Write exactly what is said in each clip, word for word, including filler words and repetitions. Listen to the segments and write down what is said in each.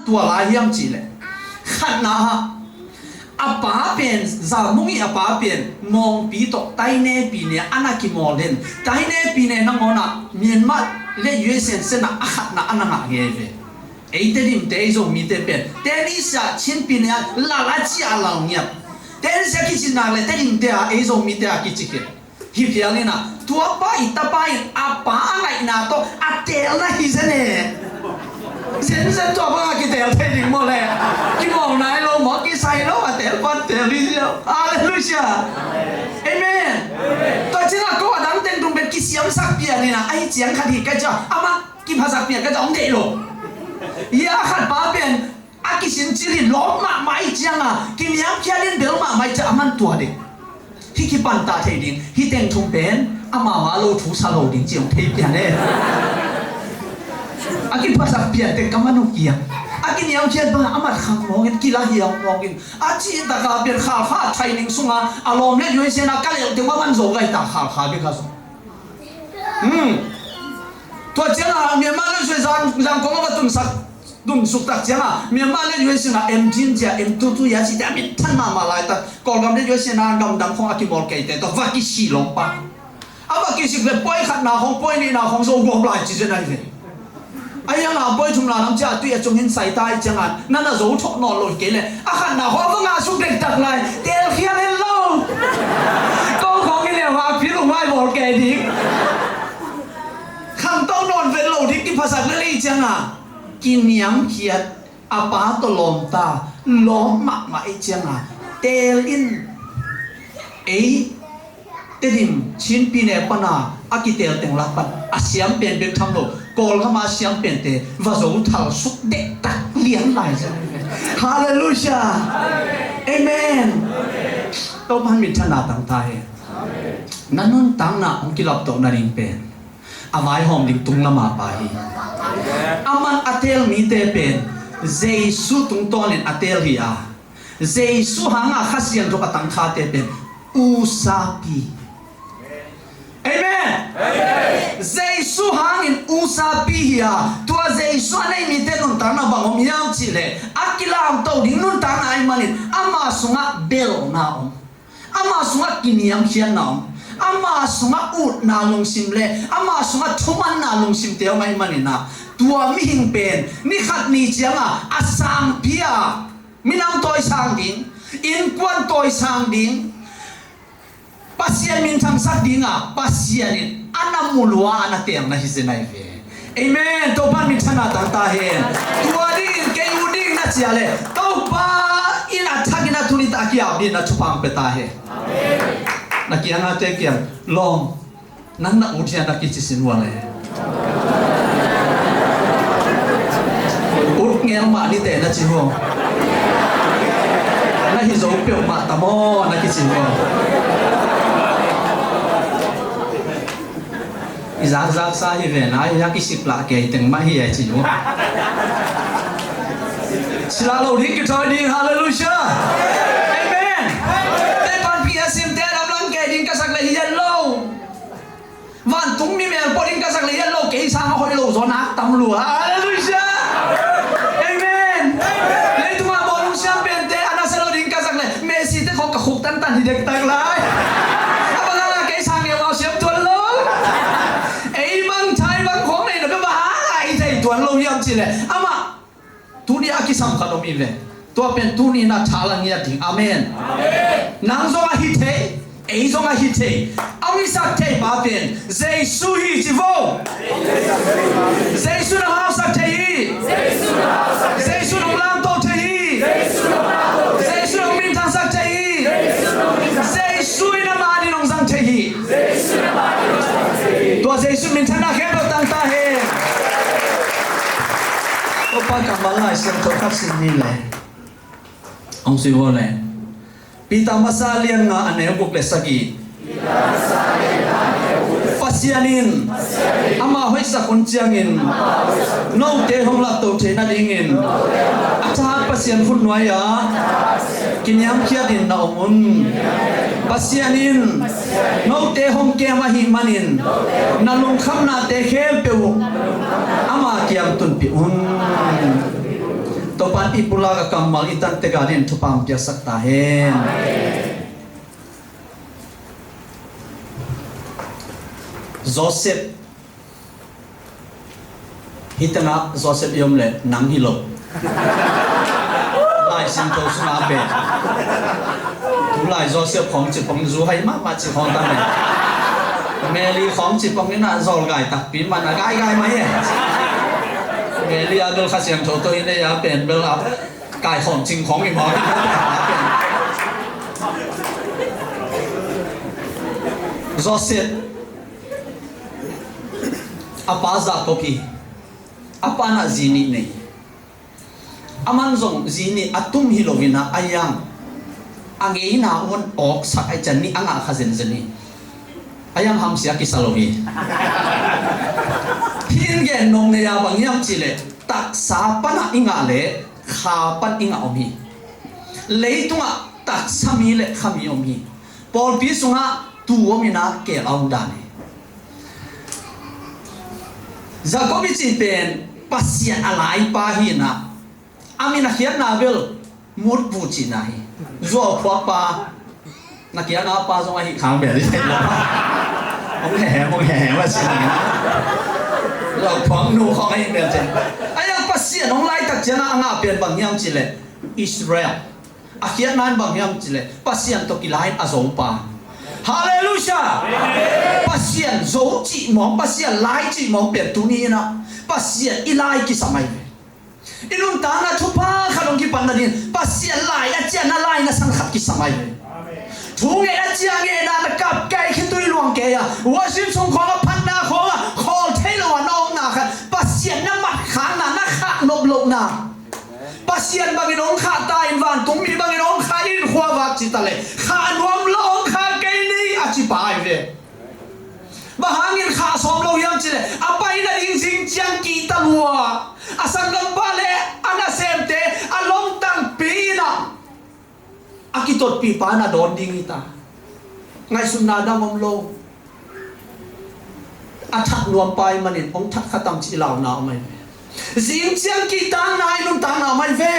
Tua lai hiam cihleh, khatna ah a pa pen, Zalmung ii a pa pen Mawngpi tawh Tainepine ah a na kimawl den. Tainepine nangawn ah Myanmar le U S A in sen ah a khatna a na ngah ngei ve. Ei Tedimte, ei Zomite pen Tenisia Chinpine ah lal a ciah lal ngiat. Tenisia kici nak leh Tedimte ah, ei Zomite ah kici kei. Hi phial in ah, tua pa ii tapa in a pa a ngaihna tawh a teelna hi zen e. Zenzen tua bang a kiteel thei ding maw le? Kimawl nai lo maw, kisai lo, a teel pan teel hi ziau. Halleluiah. Amen. Tua ciangin ko a dang teng tung pen kisiamsak pian in ah, ahi ciang khat hi ka cia, amah kiphasak pian ka cia, om deih lo. Hi a khat pa pen a kisin cil in lawp mahmah ih cianga, kiniamkhiat in bel mahmah ih cianga, aman tua ding. Hih kipantah thei ding, hih teng thum pen amau a lo thu sa lo ding ci hong thei pian e. A kiphasak pian teng ka man uh kiang. A kiniamkhiat bang a mat khang mawngin, kila hiau mawngin. A cih taka pian Khalkha training sunga a lawm le U S A na ka lelh teng bang man zo gai ta Khalkha bek a zong. Hmm. Tua ciangin Myanmar le U S A Zang, Zangkong a va tunsak, tunsuk tak ciangin Myanmar le U S A in ah M Jin cia, M two two ya ci cia, a minthan mahmah laitak. Kawlgam le U S A in ah gamdang khong a kimawl keite tawh va kisik lawm pa. A va kisik le poi khatna khong, poi nihna khong zo gawp lai ci zen ahi ve. A hiang a poi thumna lam cia tui a cung in sai ta ih ciangin na na zo thawh nawn lo hi kei leh, a khatna khong a va ngah suk dektak lai, teelkhial hen lo. Ko khong hi leh va pil uh ngai bawl kei ding. Khangto nawn vet lo ding kiphasak lel ih cianga, kiniamkhiat, a pa tawh lawmta, lawm mahmah ih cianga, teel in, ei Tedim Chinpine pana a kiteel teng lak pan a siam pen bek tham lo, Kawlgama siam pente va zo thal suk dektak lian lai zen. Halleluiah. Amen. Topan minthanna tang ta hen. Na nuntakna hong kilaptoh nading pen a vaihawm ding tunglam a pa hi. Aman a teel mite pen Jesu tungtawnin a teel hi a, Jesu hanga Kha Siangtho a tangkhate pen usapi. Amen. Jesu hangin usapi hi a, tua Jesu a nei mite nuntakna bang om hiam cihleh, a kilamto ding nuntakna ahih manin ama sungah belna om. Ama sungah kiniamkhiatna om, ama sungah utna lungsim le ama sungah thumanna lungsimte om ahih manin ah, tua mihing pen ni khat ni ciangah a sangpi a, minam tawisang ding, innkuan tawisang ding, Pasian minthangsak dingah Pasian in a na mu lua a na teelna hi zen ahi ve. Amen. Topan minthanna tang ta hen. Tua dingin kei ut ding na ci a leh, Topa in a thakin a tuni tak a ki-ap dingin na thupha hong pia ta hen. Na kiangahte kiang, lawm, nang na ut hiam na kici sin uh a leh, ut ngel mah ni teh na ci uh a, na hi zo peuhmah ta maw na kici uh a. I zakzaksa hi ve na, i hak i sip lah kei teng mah hi a ci uh. Sila lo ding, kithawi ding. Halleluiah. Amen. Tei panpih a simte a damlang kei ding ka sak leh hi a lo. Vantung mi mel pua ding ka sak leh hi a lo, kei sang a hoih lo zaw nak tam lua. Halleluiah. Amen. Leitungah bawlung siam pente a nasia lo ding ka sak leh Messi te khawng ka khuk tantan hi dektak lai. A bang hangah kei sang ngeungau siam tuan lo? Ei bang thai bang khawng nei na bia bang hangah i thei tuan lo hiam cihleh, amah tuni a kisam khat om hi ve. Tua pen tuni na thalang ngiat ding. Amen. Nang zong a hi thei, ei zong a hi thei. A hong hisak thei pa pen Jesu hi ci vo. Jesu na hausak thei hi. Jesu na lamto thei hi. Jesu na minthangsak thei hi. Jesu in amah adingin hong zang thei hi. Tua Jesu minthanna khempeuh tang ta hen. Topa kammal Lai Siangtho khat sim ni le. Hong sim vo le. Peter masa lian nga a neu guk le sagih. Pasian in ama hoihsak hun ciangin note hong lapto theih nadingin a thahat Pasian khut nuai-ah kiniamkhiat in na om un. Pasian in note hong kem ahih manin na lungkhamnate khempeuh uh ama kiang tunpih un. Topa'n i pulak a kammal i tan tek a dingin thupha hong piaksak ta hen. Joseph. Hih tengah Joseph i om leh nang hi lo. Lai Siangtho sungah pen, tulai Joseph khawng ci pong, zu hai mahmah ci khawng ta mai. Mary khawng ci pong in a zawlgai takpi man a gaigai mai e. Mary a bel Kha Siangtho tawh i nei a pen bel a kaikhawm cingkhawm i mawk. Joseph, a pa Jacob hi. A pa in a zi nih nei. Aman zong zi nih a tum hi lo in a, a yang a ngeina un awksak ai cian nih a ngah kha zenzen hi. A yang hamsia kisa lo hi. Hih in gen nong nei a bang hiam cih leh, taksa pan a i ngah leh kha pan i ngah om hi. Leitungah taksa mi le kha mi om hi. Pawlpi sungah tuu om in a keel a om dan hi. Jacob i cih pen Pasian a laipa hi in a, a min a khiatna bel Mutpu cihna hi. Zuau phuakpa, na kianga pa zong ahi khang bel hi. Hong he, hong he, hong he, hong he. Zuau phuak nu khawng ahi bel hi. A yang Pasian hong laitak ciangah a ngah pen bang hiam cih leh, Israel. A khiatna in bang hiam cih leh, Pasian tawh kilai in a zo pa. Halleluiah! Pasian zo cih mawng, Pasian lai cih mawng pen tuni in a, Pasian i lai kisam ahi ve. I nuntakna thupha khat hong kipan nading Pasian lai a cian a lai na san khat kisam ahi ve. Thu ngeih a ciang ngeihna na kap kei khitui luang kei a, worship sung khawng a phatna khawng a khawl thei lo a na omna khat, Pasian na mat khakna, na khak nop lohna, Pasian bangin hong khah ta in, vantungmi bangin hong khah in, khuavak ci ta leh khah nuam lo hong khah kei ni a ci pa ahi ve. Bang hangin khah sawm lo hiam cih leh, a pai nading zing ciang kihta lua, a sanggampa le a nasemte a lomtangpi in a, a kitotpihpa in a dawn ding hi ta. Ngaihsutna dang om lo. A that nuampa ahih manin hong that kha tam cih launa om ahi ve. Zing ciang kihtakna i nuntakna om ahi ve.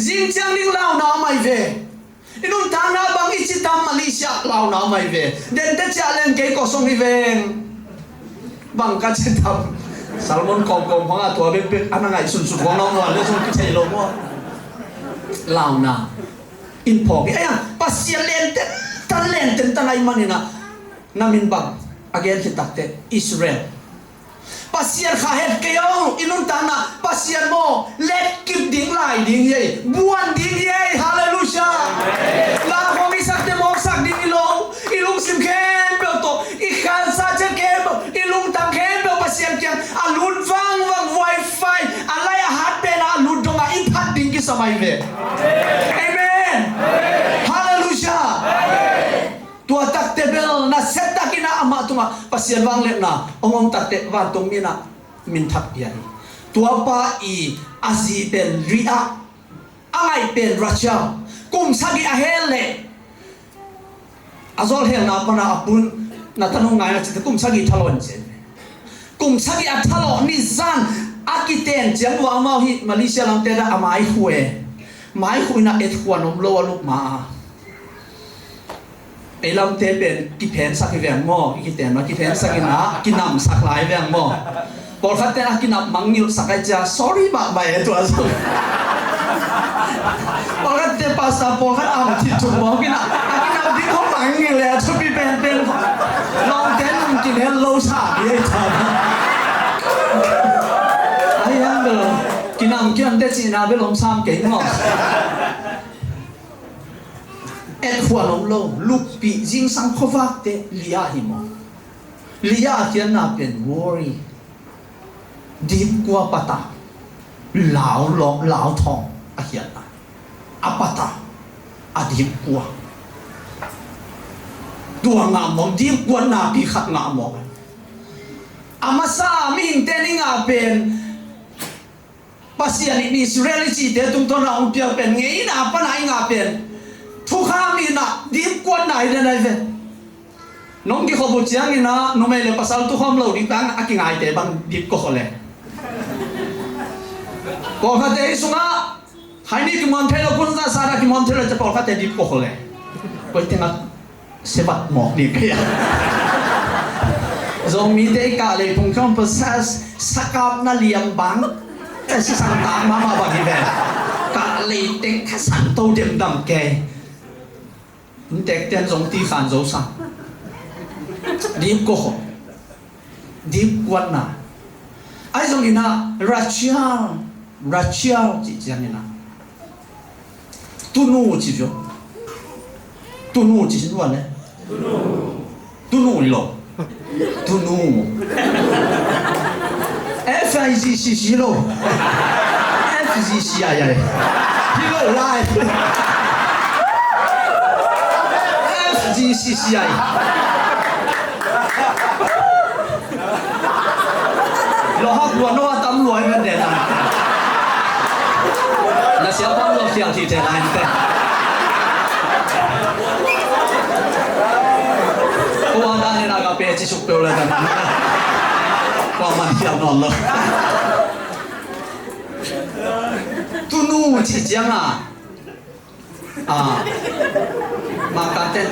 Zing ciang ding launa om ahi ve. I nuntakna bang i ci tam Malaysia launa om ahi ve. Dente ciah leng kei kosong hi veng. Bang ka ci tam. Salmon kawmkawm bang a tua bekbek a na ngaihsunsun kong na om lo le zong kithei lo maw. Launa in phawk hi. Aia, Pasian lenten tan, lenten tan ahih manin a, na min bang a gen khit takteh Israel. Pasian kha het kei o, i nuntakna Pasian maw let kip ding lai ding hi ei, buan ding hi ei. Halleluiah. La khawng i sakte mawksak ding hi lo, i lungsim khempeuh tawh, i khansa ciang khempeuh, i lungtang khempeuh Pasian kiang a lut vangvang, wifi a lai a hat pen a lut dong a i phat ding kisam ahi ve. Amen. Halleluiah. Tua takte bel na set takin a amah tungah Pasian vangliatna hong om takte vantungmi in a min thak pia hi. Tua pa i a zi pen Leah, a ngaih pen Rachel. Kum sagih a hel leh a zawlhelna pana a pun, na tanu ngai na cite kum sagih thalawh in ci. Kum sagih a thalawh ni zan a kiten ciang ua amau hi Malaysia lamte dah a mai khue. Mai khuina et khuan om lo a lup ma a. Ei lamte pen kiphensak hi veng maw, i kiten ma kiphensak in a kinamsak lai veng maw. Pawlkhat ten a kinam mangngilhsak ai cia, sorry mahmah e tua zong. Pawlkhat te pastor pawlkhat a hong thit thuk mawk in a, a kinam ding khong mangngilh le a thupi penpen. Lawngte nung kinel lo sa hi ei ta. Ai ang bel kinam kiam te cihna bel om sam kei maw. Et khuan om lo, luppih zingsang khuavakte Leah hi maw. Leah a khiatna pen worry. Dipkua pata. Lau lawh, lau thawng a khiatna. A pata. A dipkua. Tua ngah mawk, dipkua napi khat ngah mawk. A masa mihingte nih ngah pen Pasian in Israel i cihte tungtawn a hong piak pen, ngeina pana i ngah pen, thukham in a dipkuatna hi den ahi ve. Nong kikhop uh ciangin a numei le pasal tukhawm lo ding tang a kingaite bang dipkua khawh le. Pawlkhatte ei sungah, hai ni kimuam thei lo, kun za sa na kimuam thei lo, ci pawlkhatte dip kok le. Koi tengah sebat mawk ni kei a. Zomite i kah lei phungkham pasal sakap na liam bang. Ka si sang tang mama bang hi ve. Kah lei teng ka sang to dem dam kei. Ntek ten zong ti khan zo sa. Dip kok. Dip kuatna. Ai zong ina Rachel. Rachel ci ciang ina. Tunu ci jo. Tunu ci sin wan le. Tunu i lo. Tunu. F I G C C lo. F G C I I. Hi lo lai. F G C C I. Lo hak lua no a tam lua i man den a. Na siapa lo siang ci te lai te. Ko wa dan ni na ka pe ci suk pe la dan. Ko man siang no lo. Tunu ci ciang a. Ah, makaten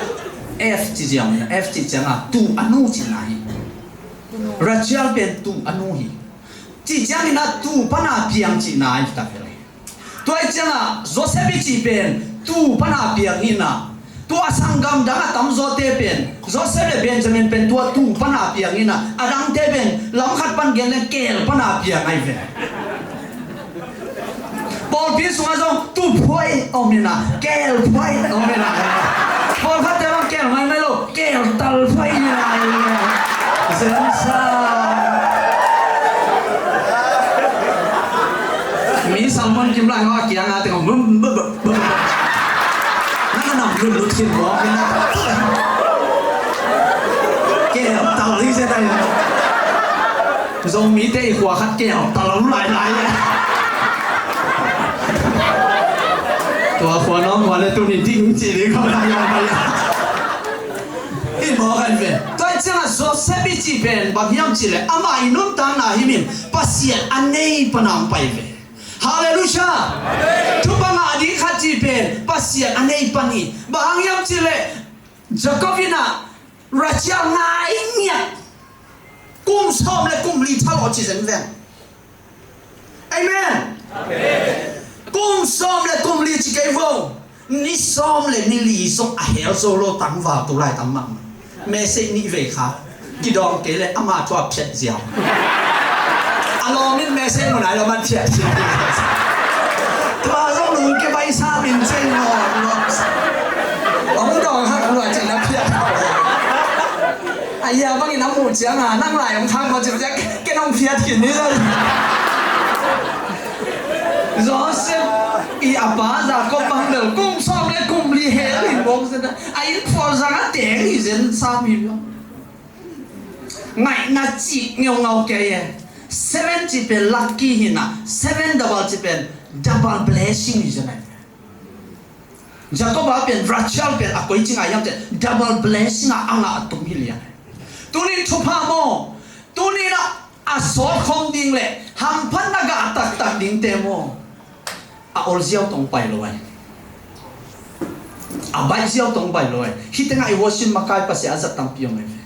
F ci ciang, F ci ciang a, tu a nu ci na hi. Rachel pen tu a nu hi. Ci ciang ina tu pana piang ci na hi ta pe lai. Tua i ciang a Joseph i ci pen tu pana piang hi na. Tua sanggam dang a tam zawte pen Joseph le Benjamin pen tua tu pana piang hi na. A dangte pen lam khat pan gen le kel pana piang ai ve. Pawlpi sungah zong tu phuai om ina, kel phuai om ina. Pawlkhatte bang kel mai mai lo, kel tal phuai ina. Zensa. Mi salmon kim lai hoa kiang a teng om bum bum bum bum. Na ka nam lut lut kim mawk ina. Kel tal hi se tai. Zomite i khua khat kel tal om lai lai. Tua khua nawng khua le tuni ding ci ding khua lai lai lai. I mawk ai ve. Tua i ciangah Joseph i ci pen bang hiam ci le ama i nuntakna hi min Pasian a nei pana om pai ve. Halleluiah. Thupha ngah ding khat ci pen Pasian a nei pan hi. Bang hang hiam ci le Jacob ina Rachel ngai ngiat. Kum sawm le kum li thalawh ci zen veng. Amen. Kum sawm le kum li ci kei vo. Ni sawm le ni li zong a hel zo lo tangval tu lai tam mahmah. Message nih vei kha. Kidawng kei le ama thu a phiat ziau. A lawm in message mun ai lo man phiat. Tua zong nung ke bai sa min cei lo. Ong dawng hak lua cei na phiat. Aya bangin a muh ciang a nang lai ong khang maw ci ciang ken ong phiat khin ni. Joseph i a pa Jacob bang bel kum sawm le kum li hel in bawk zen a inn phual zang a teng hi zen sam hi. Ngaihna cik ngeungau kei e. Seven ci pen lucky hi na, seven double ci pen double blessing hi zen a. Jacob a pen Rachel pen a koi ci ngai hiam ci double blessing a a ngah a tum hi lian. Tuni thupha maw? Tuni na a sawt khawm ding le hamphatna gah taktak dingte maw? A ol ziau tong pai lo ai. A baih ziau tong pai lo ai. Hih tengah i worship makai Pasian a zat tampi om ai ve.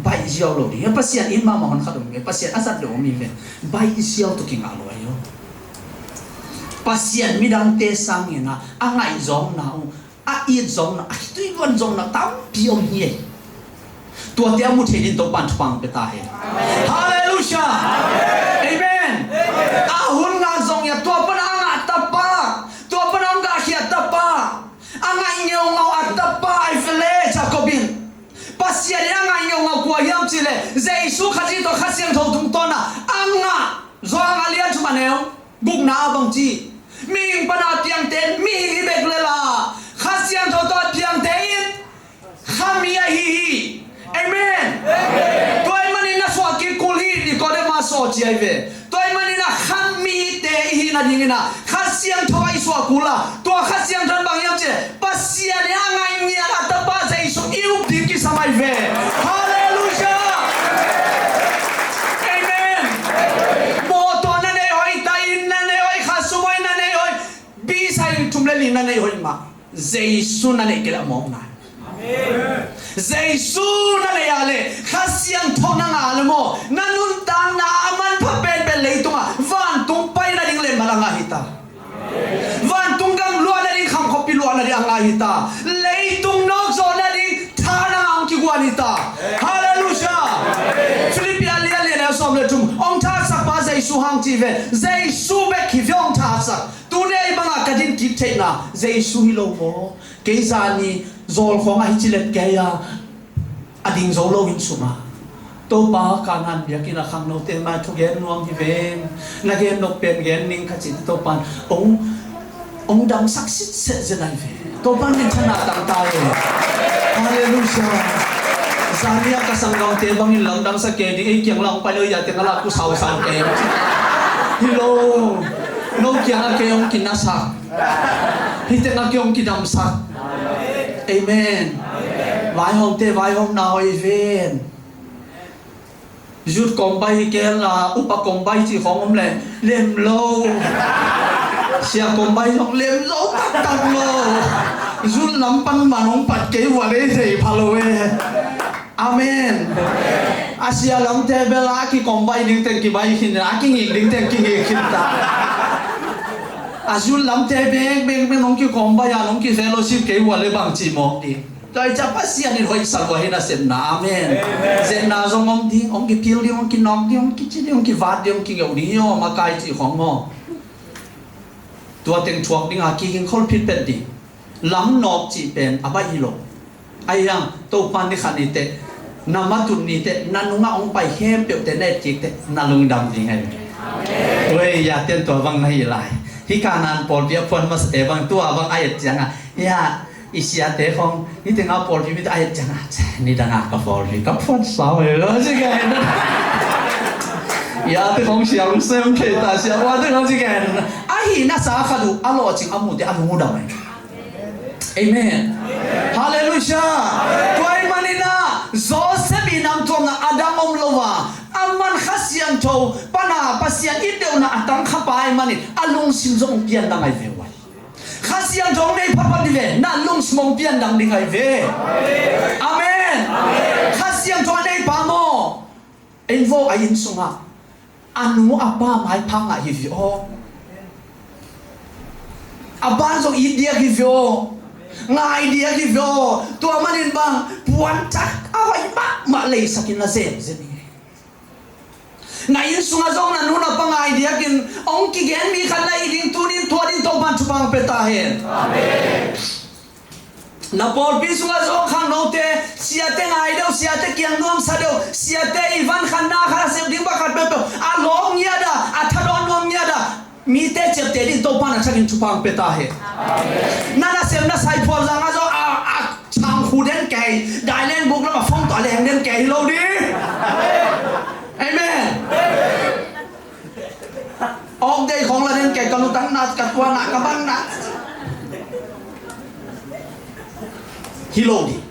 Baih ziau lo ding. Pasian in mahmah hon khat om ve. Pasian a zat lo om hi ve. Baih ziau tawh kingah lo ai lo. Pasian midangte sangin a, a ngaih zawngna uh, a it zawngna, a khitui luan zawngna tampi om hi ei. Tuate a mu thei din Topan thupha pia ta hen. Halleluiah. Amen. A hun ngah zong ia tua pan a ngah tapa, tua pan a ngah khia tapa, a ngaih ngeungau a tapa ai fele Jacob in. Pasian in a ngaih ngeungau kua hiam ci le Jesu Khazih tawh Kha Siangtho tungtawn a a ngah Johan a lian thum a neu gukna a bang ci. Mihing pana piangte in mihing hi bek le la Kha Siangtho tawh a piangte in khami ahi hi. Amen. Tua ahih manin na suah kik kul hi, Nicodemus a sawl ci ahi ve. Tua ahih manin a khamite i hih nadingin a Kha Siangtho a i suah kul a, tua Kha Siangtho in bang hiam ci le Pasian in a ngaih ngiat a tapa Jesu i up ding kisam ahi ve. Halleluiah. Amen. Mawtaw na nei hoih ta, inn na nei hoih, kha le li na neih hoih mah, Jesu na neih kei leh a mawkna. Jesu na neih a leh Kha Siangtho na ngah leh maw, na nuntakna a manpha penpen leitungah vantung paina ding leh man a ngah hi ta. Vantung gam luahna ding, kham khuapi luahna ding a ngah hi ta. Leitung nawk zawhna ding tha na ngah hong kiguan hi ta. Halleluiah. Philippi a lian lian a sawm le thum, hong thasakpa Jesu hang ci ve. Jesu bek hi ve hong thasak. Tuni ei bangah ka din kik theihna Jesu hi lo maw? Kei zani zawlkhawng ahi ci let kei a, a ding zo lo inn sungah Topa, Kanaan biakinn a khangnote mai thugen nuam hi ven, na gen nop pen gen ning ka cih Topa in hong, hong damsak sitset zen ahi ve. Topa minthanna tang ta e. Halleluiah. Zani a ka sanggamte bangin lamdangsak kei ding, ei kiang lam pai lo, ia teng a la ku sausau kei. Hi lo. No kiangah kei hong kinasak. Hih tengah kei hong kidamsak. Amen. Vaihawmte vaihawmna hoih ven. Youth kombai hi kei hen la, upa kombai cih khawng om leh lem lo. Sia kombai zong lem zo taktak lo. Youth lam pan man hong pat kei vua lei thei pha lo e. Amen. A sia lamte bel a kikombai ding teng kibai khin, a kingik ding teng kingik khin ta. A youth lamte bek bek bek nong kikombai a nong kifellowship kei uh a le bang ci mawk ding. Tua hi ciah Pasian in hoihsa lua hi nasepna. Amen. Amen. Zetna zong om ding, hong kipil ding, hong kinawk ding, hong kici ding, hong kivat ding, hong kingeuh ding hi aw, makai cih khawng maw. Tua teng thuak ding a kiging kholphit pet ding. Lam nawk cih pen a baih hi lo. Ahi hang Topa in ni khat ni teh, na matut ni teh, na nungah hong pai khempeuhte na et kik teh na lungdam ding ahi. Tua hi a, tua bang na hi lai. Hih Kanaan pawlpi a phuan masate bang tua bang a et ciangah, hia, i siate khawng, hih tengah pawlpi mite a et ciangah, nidangah ka pawlpi ka phuan sau hi lo ci gen. Iate khawng siang sem kei ta, siang uate khawng ci gen. Ahi nasa khat uh a lawhcing a mute a lungdam ahi. Amen. Halleluiah. Tua ahih manin ah Joseph i namtuamna a dang om lo a, a man Kha Siangtho pana Pasian it deuhna a tangkhapa ahih manin a lungsim zong pian dang ahi ve uh ahi. Kha Siangtho hong nei phat pan dih ve, na lungsim hong pian dang ding ahi ve. Amen. Kha Siangtho a neipa maw, en vo, a inn sungah a nu a pa maipha ngah hi ve aw. A pa zong it diak hi ve aw. Ngai diak hi ve aw. Tua manin bang puanthak a hoih mahmah leisakin na zemzem hi. Na inn sungah zong na nu na pa ngai diakin hong kigen mi khat na hi ding, tuni in tua ding Topa'n thupha hong pia ta hen. Amen. Na pawlpi sungah zong khangnote, siate ngai deuh, siate kiang nuamsa deuh, siate i van khatna khat a sep ding bang khat peuhpeuh a lawm ngiat a, a thadah nuam ngiat a, mite ciapteh ding Topa'n a thakin thupha hong pia ta hen. Amen. Na nasepna saiphual zangah zong a, a changkhu den kei, daileng buk lamah phone tawh a leng den kei hi lo ding. Amen. Awk dei khawng la den kei, ka lutang na, ka tua na, ka bang na. Hi lo ding.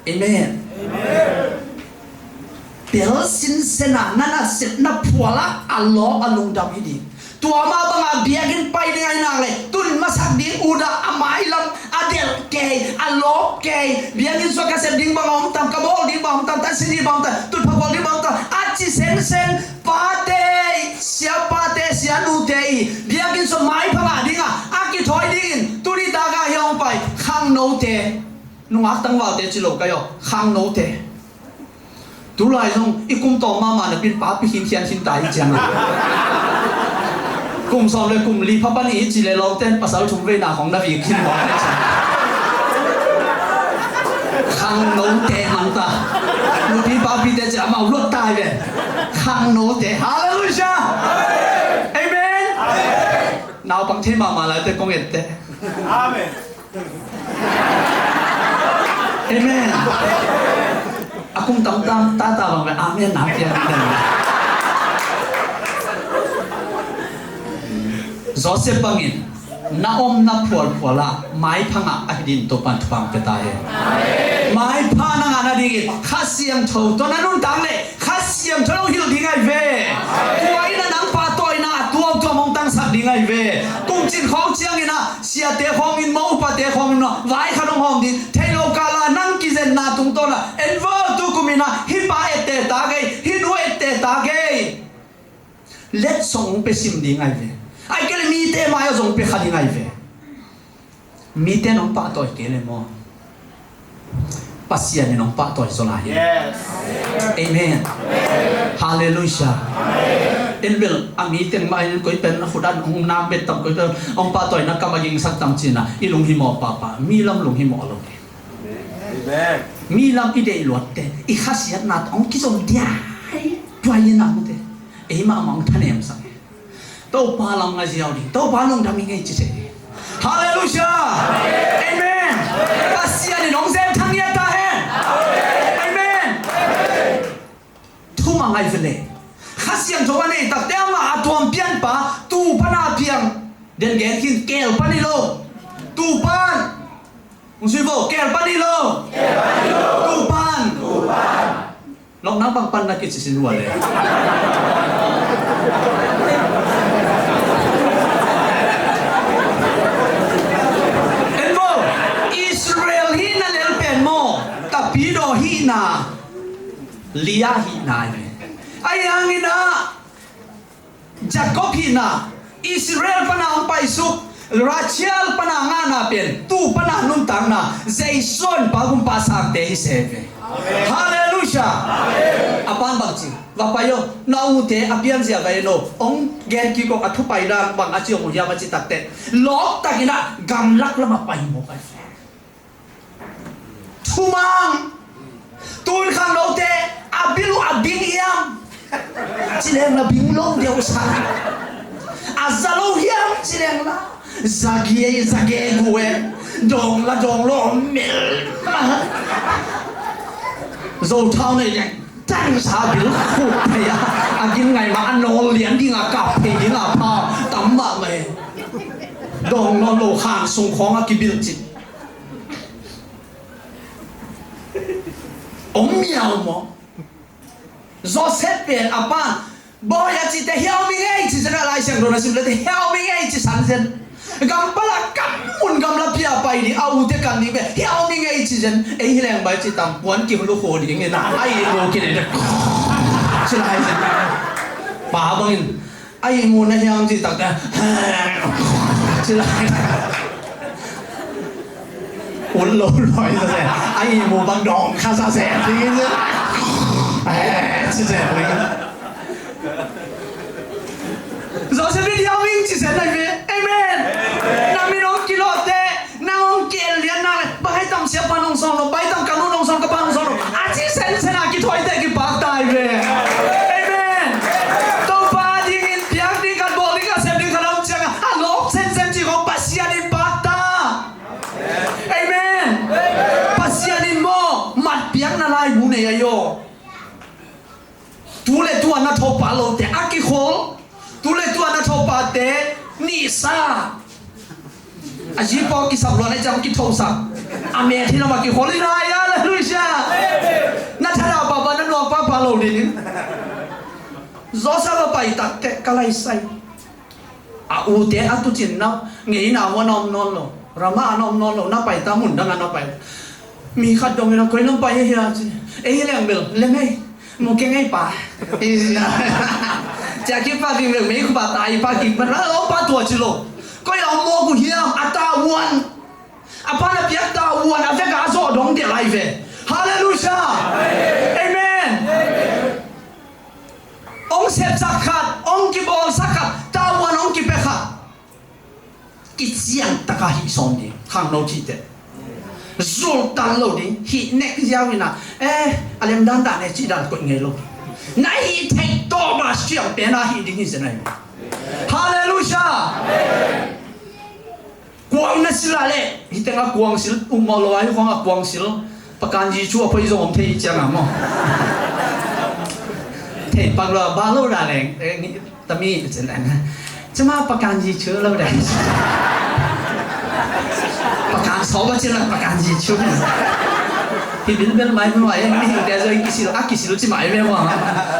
Amen. Tel sinsen a na nasepna phual ah a lawp a lungdam hi ding. Tua mah bangah biakinn pai ding ahih nak leh tun masak ding ut ah a mailam a delh kei, a lawp kei. Biakinn sungah ka sep ding bang a om tam, ka bawl ding bang a om tam, tansin ding bang a om tam, tutphah bawl ding bang a om tam, a ci sensen. Pate, siapate, sianute i biakinn sungah maipha ngah ding a, a kithawi dingin tuni tak ah hih hong pai khangnote, nungak tangvalte ci lo ka hi aw, khangnote. Tulai zong i kum tawm mahmah napi in papi khinkhian khin ta hi ciang a. Kum sawm le kum li pha pan i ci le lawmte in pasal thum veina khawng na vik khin mawk hi ciang. Khangnote hmang ta. Nupi papite ci amau luat ta hi ve. Khangnote. Halleluiah. Amen. Naupang thei mahmah laite kong etteh. Amen. Amen. A kum tamtam tata bang ve, amen na pian ding. Joseph bangin na omna phualphual ah maipha ngah a hi ding Topa'n thupha hong pia ta hen. Maipha na ngah nadingin Kha Siangtho tawh na nuntak leh Kha Siangtho in hong hilh ding ahi ve. Tua in a nang pahtawina a tuamtuam hong tangsak ding ahi ve. Kum cin khawng ciangin ah siate khawng in maw, upate khawng in maw, vai khat hong hawm ding. Thei lo kal ah nang kizenna tungtawn ah en vo, tu kum in ah hih pa etteh ta kei, hih nu etteh ta kei. Letsong hong pia sim ding ahi ve. Ahih kei leh mite mai ah zong pia kha ding ahi ve. Mite in hong pahtawi kei leh maw, Pasian in hong pahtawi zaw lai hi. Yes. Amen. Halleluiah. En bel a mi teng mah in koi pen a khut ah hong nak bet tam, koi pen hong pahtawina kam a gingsak tam ci-in ah i lunghimawh pahpah, mi lam lunghimawh lo. Amen. Mi lam i deih luatte, i khasiatna tawh hong kizom diai tuai in ah mite, ei mahmah hong thanemsak hi. Topa lam ngah ziau ding, Topa lungdam ing ei ci seh. Halleluiah. Amen. Pasian in hong zen thang ngiat ta hen. Amen. Thumang ahi ve leh, Kha Siangtho a nei takte amah a tuam pianpa tu pan a piang den gen khin, keel pan hi lo. Tu pan. Hong sui vo, keel pan hi lo. Tu pan. Lawng nang bang pan na kici sin ua le. En vo, Israel hihna lel pen maw, Tapidaw hihna, Leah hihna hi ve. Ahi hangin ah Jacob hihna, Israel pana hong paisuk, Rachel pana ngahna pen tu pana nuntakna, Jason pa kumpa sangte hi se ve. Halleluiah. A pan bang ci, va pai aw, na ute a pianzia va en aw, hong gen kik aw, a thu pai dan bang a ci hong uh hiam a ci takteh, lawptakin ah gamlak lamah pai mawk a hi. Thumang. Tun khangnote a bil uh a bing hiam? Ci leng na bing lo deuh sa. A za lo hiam ci leng la. Zage, zage gu e. Dawng la dawng lo mel. Zothau nei leng tangsa bil khuk phei a. A gin ngai mah a nawl lian ding a kap phei ding a pha tam mahmah e. Dawng nawn lo khang sung khawng a kibil cin. Om miau maw? Joseph pen a pa, bawi a cite hiau mi ngei ci zen a, Lai Siangtho na sim lete hiau mi ngei ci san zen. Gampal a kam mun gamla pia pai ding, a ute kan ding pen hiau mi ngei ci zen. Ei hi leng bai ci tam puan ki hulu kho ding in a, ai lo ki le ci lai zen. Pa bangin a ihmu na hiam cih takte ci lai. Un lo loi sa se. A ihmu bang dawng kha sa se. Ci se. Joseph in hiau ing ci se nai ve. Amen. Na min hong kilawhte. Nang hong ki-en lian nak leh, bai tam siapa nong sawn lo, bai tam ka nu nong sawn, ka pa nong sawn lo. A ci sensen a kithuaite kipak ta hi ve. Amen. Topa dingin piak ding khat, bawl ding khat, sep ding khat a om ciangin a lawp sensen cih khawng Pasian in pak ta. Amen. Pasian in maw, mat piakna laibu nei a hi aw. Tu le tu a na thopa lote a kikhol. Tu le tu a na thopate nihsa. A zi paw kisap luan a ciang kithosak. A met hi lam a kikhol in a hi a, halleluiah. Na thadah pahpah, na nuak pahpah lo dingin. Joseph a pai takte ka laisai. A ute a tucin na ngeina huan a om nawn lo, Ramah a na om nawn lo, na pai ta, mun dang a na pai. Mi khat dongin a koi lam pai hia ci. Ei hi leng bel lem ei, mu keng ei pa. Cia kipa ving bel mei khupa tai pa kik pan la lo pa tua ci lo. Koi a om mawk uh hiam, a tavuan. A pa na piak tavuan a vek a zawh dong dia lai ve. Halleluiah. Amen. Hong sepsak khat, hong kibawlsak khat, tavuan hong kipia khat. Kiciangtaka hih sawm ding khangno cihte. Zultan lo ding, hih nek ziau ina, eh, a lemdan dan e cih dan koih ngei lo. Na hih theih tawh ba siang pena hih ding hi zen ahi. Halleluiah. Kuang na sil a leh, hih tengah kuang sil um maw lo a, hih khuangah kuang sil. Pakanzi cu a phoih zong om thei ciangah maw? Thei pak lo a, ba lo dah leng. Tami cin leng. Cuma pakanzi cu lo dah. Pakan sawm a cin leng pakanzi cu. Hi bilbel mai hmun wai mi hing te zo i kisil a kisil ci mai ve maw?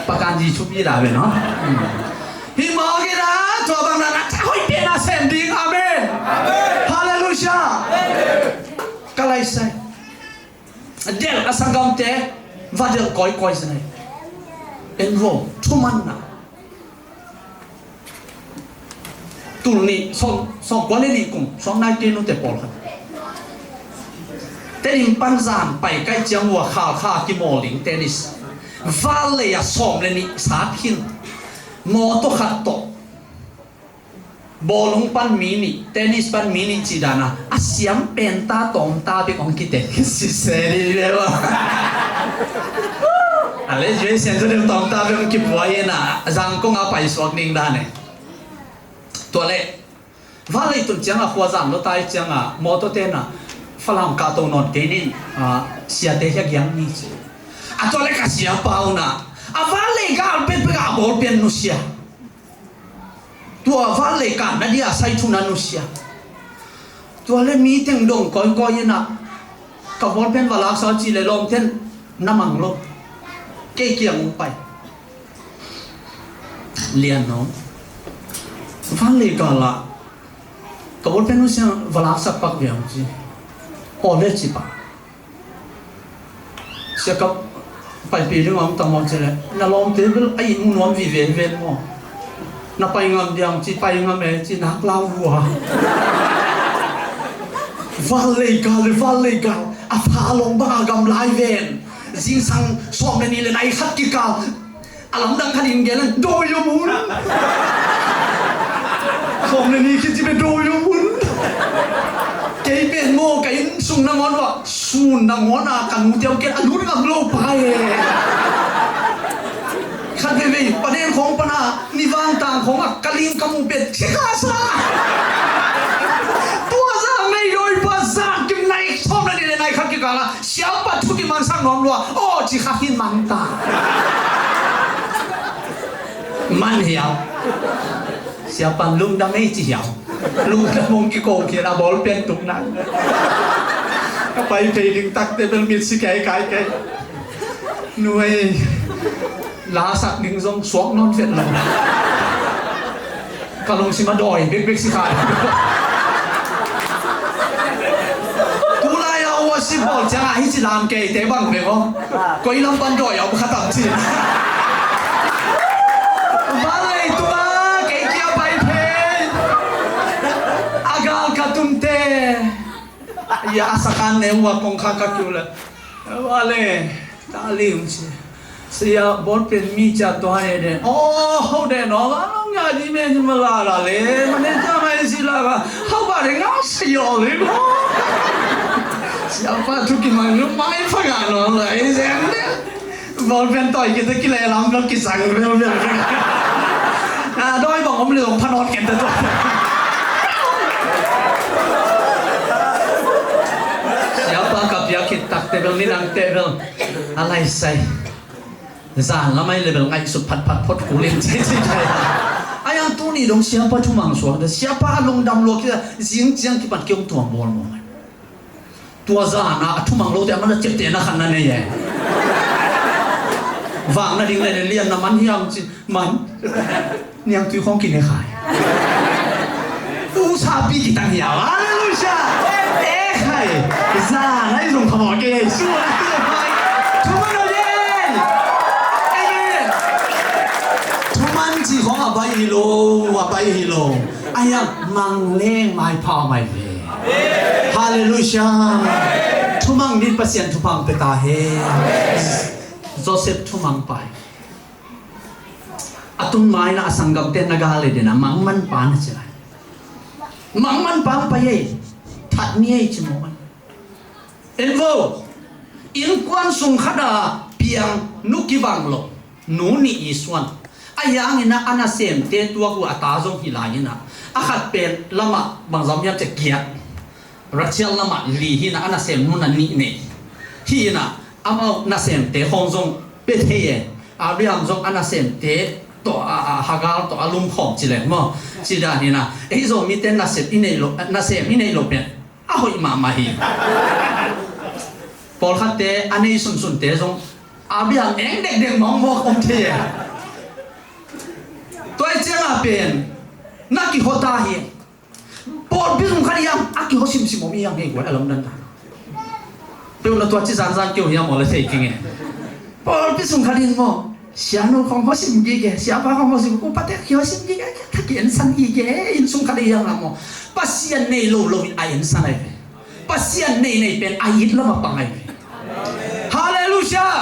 Pakanzi cu pi dah ve no. Hi maw ki dah tua bang dah na ta hoi Sai. Delh a sanggamte va delh kawikawi zen ei. En vo, thumanna. Tul nih, sawm, sawmkua le nih kum, sawm nai kei nute pawlkhat. Tedim pan zan pai kaih ciang ua Khalkha kimawl ding tennis. Valley ah sawm le nih sat khin. Mawtaw khat tawh. Bawlung pan mi nih, tennis pan mi nih cih dan a, a siam pen ta tawm ta bek hong kitek. Siseh dih bek a. A le U S A in zaw deuh tawm ta bek hong kipua hi na, Zangkong a paisuak ding dan e. Tua leh, Valley tun ciang a khua zan lo tai ciang a, mawtaw ten a, Falam kah to nawn kei nin, a, siate hia giang ni ci. A tua leh ka siapa un a, a Valley gal pek pek a bawlpen nusia. Tua Valley kan na dia sai thu na nusia. Tua le mi teng dong kawikawi in a, ka bawlpen va laksa ci le lawmten na mang lo. Kei kiang ung pai. Lian no. Valley kan la. Ka bawlpen nusia va laksa pak viang ci. Aw le ci pak. Sia ka paipih ding a om ta maw ci leh, na lawmte bel a ih mu nuam vive ven maw? Na pai ngam diam ci, pai ngam e ci, nak lau vua. Valley gal le, Valley gal. A fa long bang a gam lai ven. Zingsang sawm le nih le nai khat kikal. A lamdang khat in gen, dawi om un. Sawm le nih khit ci pen dawi om un. Kei pen maw, ka inn sung nangawn ua, sun nangawn a ka nu tiam ken a lut ngam lo pa e. Khat veivei, paden khawng pan a, ni vang tang khawng a, ka ling ka mu pen, khia ka sa. Tua zang nei dawi pa zang kim nai, sawm le nih le nai khat kikal a, siapa thu kimansak nuam lua, aw ci kha hi man ta. Man hiau. Siapa lungdam ei ci hiau. Lungdam hong kiko khian a bawlpen tuk nang. Ka pai phei ding takte bel mit si kai kai kai. Nuai. La sak ding zong suak nawn vet lo. Ka lungsim a dawi bekbek si khai. Tulai a ua si bawl ciang a hi ci lam kei te bang bek aw. Koi lam pan dawi a um kha tam ci. Valley tung a kei kia pai phei. A gal ka tung te. Ya a sakan ne ua kong kha ka kiu le. Valley. Tali hong ci. Sia bawlpen mi cia tua hai den. Aw, ho den aw, a nong ya di me ci ma la la le. Ma ne cia mai ci la ka. Ho ba de ngau sia yo le ko. Siapa thu kimang lu mai fa ga no la e zen de. Bawlpen tawi kite kile lam lo kisang bel bel. A dawi bang om le ong pha nawn ken ta tua. Siapa ka piak khit takte bel ni nangte bel. A lai sai. Zan lam ai le bel ngaihsut phatphat phot kul in ci ci thei. A yang tuni dong siapa thumang suak de, siapa a lungdam lua kisa, zing ciang kipan kiong tuam bawl maw. Tua zan a thumang lote a man a ciapte na khan na nei e. Vang na ding le le lian na man hiam ci, man. Niangtui khawng kine khai. Usapi kitang hiau. Halleluia. Eh khai. Zan ai zong khamawh kei. Suan kei khai. Thuman lo den. Amen. Thuman ci khawng a bai hi lo, a bai hi lo. Ai a mang leng mai pha mai ve. Halleluia. Thumang din Pasian thupha pe ta hen. Joseph thumang pai. A tun mai na a sanggamte na gal le dena mangman pa na ci lai. Mangman pa ang pai ei. That ni ei ci mawk man. En vo. Innkuan sung khat a piang nu kibang lo. Nu nih i suan. A hiangin a, a nasemte tuak uh a ta zong hi lai in a. A khat pen lamah bangzam hiam ci giat. Rachel lamah li hi na a nasem nu na nih nei. Hi na amau nasemte khawng zong pia thei e. Abraham zong a nasemte tawh a, a Hagar tawh a lumkhawm ci leng maw. Ci dan hi na. Ei Zomite nasem i neih loh, nasem i neih loh pen a hoih mahmah hi. Pawlkhatte a nei sunsunte zong Abraham eng dekdek mawkmawk om thei e. Tua i ciangah pen na kihota hi. Pawlpi zong khat hiam a kiho simsim om hiam hei guai a lamdan ta. Peuh na tua ci zanzan keu hiam aw le thei keng e. Pawlpi sung khat in maw, sianu khong hawsim gige, siapa khong hawsim, upate khi hawsim gige, tha ki ensan gige, inn sung khat i hiam la maw. Pasian nei lo lo in a ensan ai ve. Pasian nei nei pen a it lam a pang ai ve. Halleluiah.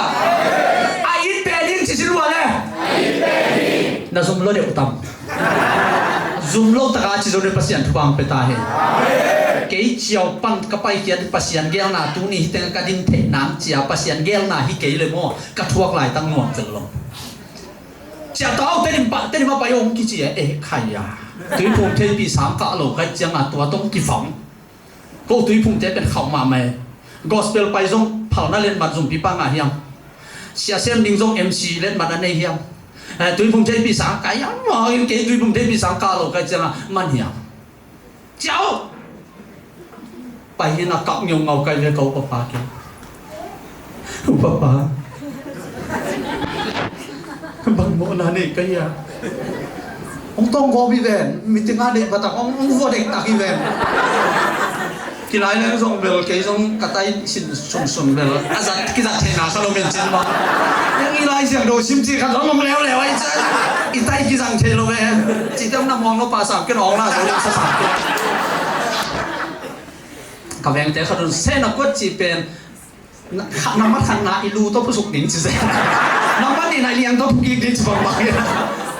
A it pen in ci ci lua le. Na zum lo deuh tam. Zum lo taka ci zo deuh Pasian thupha ang pe ta hen. Kei ciau pan ka paikhiat Pasian gelna tuni hi teng ka din theih nang cia Pasian gelna hi kei le maw ka thuak lai tang nuam zel lo. Cia tau te dim pa te dim a pai ong kici e e khai a. Tuiphum theipi sang kah lo kai cianga tua tong kifang. Ko tuiphumte pen khauh mahmah e. Gospel pai zong phalna letmat zumpi pa ngah hiam? Sia sem ding zong M C letmat a nei hiam? Eh, tuiphum theipi sang kai hiam? Mawngin kei tuiphum theipi sang kah lo kai cianga man hiam? Ciau! Pai hi na kap ngeungau kai ve ka upa pa kei. Upa pa. Bang mawhna nei ka hia? Hong tawng gawp hi ven, meeting a deih batak hong, hong vua deih tak hi ven. Kilai leng zong bel, kei zong ka tai sin sunsun bel a zat, kizat theihna kha lo men cin bang. Yang i Lai Siangtho sim ci khat zong om leuleu ai cin. I tai kizang thei lo ve. Ci tem na muang lo pa sam ken ong la zo lo sa sam ken. Ka vengte khat un sehna kuat ci pen, na, kha, nambat khatna i lu tawh phusuk ding ci se. Nambat nihna i liang tawh phukik ding ci bangbang.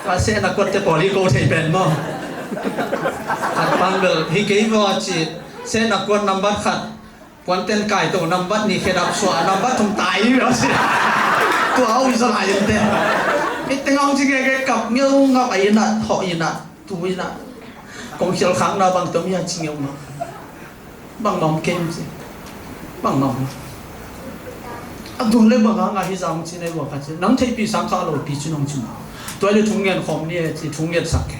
Ka sehna kuatte pawl i ko thei pen maw. Khat pan bel hi kei maw ci. Sehna kuat nambat khat puanten kai to, nambat nih khedap suah, nambat thum tai maw ci. Tua au i za lai in te. I teng au ci ngei kap ngeu ngap a ina, hawh ina, tu ina. Kong khial khakna bang tom ia ci ngeu ngap. Bangmah om kei ci. Bangmah om. A dun le bang a ngah hi zang ci nei bua ka ci. Nang theihpi sang kah lo pi ci nong ci ma. Tua le thu ngen khawm ni e ci thu ngen sak ke.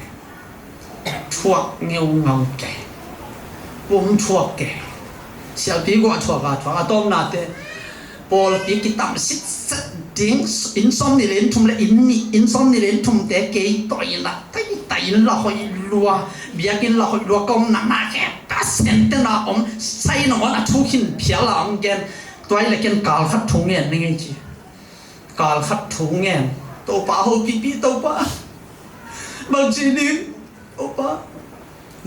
Thuak ngeungau ke. Pum thuak ke. Sialpi guah thuak a thuak a tawmnate. Pawlpi kitam sitset ding, inn sawm nih le inn thum le inn nih, inn sawm nih le inn thumte kei tawh inn ah, tai tai inn la hoih lua, biakinn la hoih lua, ka omna na khe, ka sente na om, sai na on a thu khin phial la om gen, tua i le ken kal khat thu ngen ni ngei ci. Kal khat thu ngen, Topa hopihpih Topa. Bang ci ding, Topa.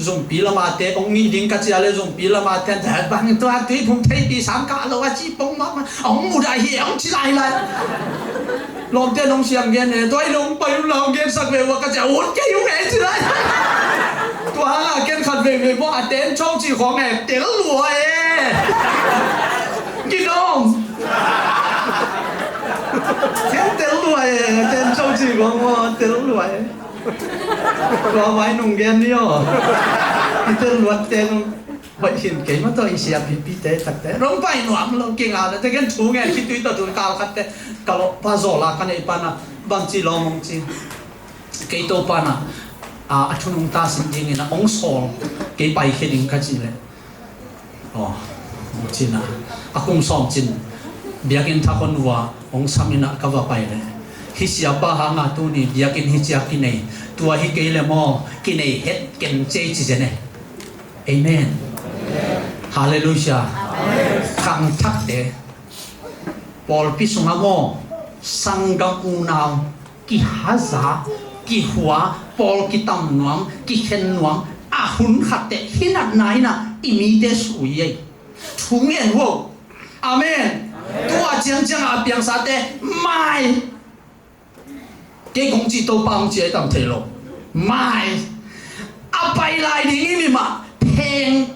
Zumpi lamate hong nih ding ka cia le zumpi lamate bang tua tuiphum theipi sang kah lo a ci pong mahmah a hong mudah hi a hong ci lailai. Lawmte nong siang gen e tua i nong pai un la hong gensak ve ua ka cia un kei hong e ci lai. Tua hanga ken khat veivei bawh a ten chong ci khawng e tel lua e. Gidawm. Ken tel lua e, ten chong ci khawng maw tel lua e. Tua vai nung gen ni aw. I tel luat te nung hoih hin kei ma tawh i sia pipi te tak te rong pai nuam lo kinga te ken thu ngen khitui tawh tu kal khat te ka lo pa zaw la ka nei pana bang ci lawm hong ci. Kei to pana a thunung ta sin ding ina hong sawl kei pai khe ding ka ci le. Aw, cina a kum sawm cin biakinn thak hon vua hong sam ina ka va pai le. Hi siapa hanga tuni biakinn hi cia kinei tua hi kei le maw kinei het ken cei ci zene. Amen. Halleluiah. Khangthakte pawlpi sunga maw sanggam unau kihaza, kihua, pawl kitam nuam, kikhen nuam a hun khatte hinatna ina i mite sui ei. Thu ngen huo. Amen. Tua ciangciang a piangsate mai. Kei kong ci Topa hong ci a i tam thei lo. Mai. A pai lai ding i mi mah pheng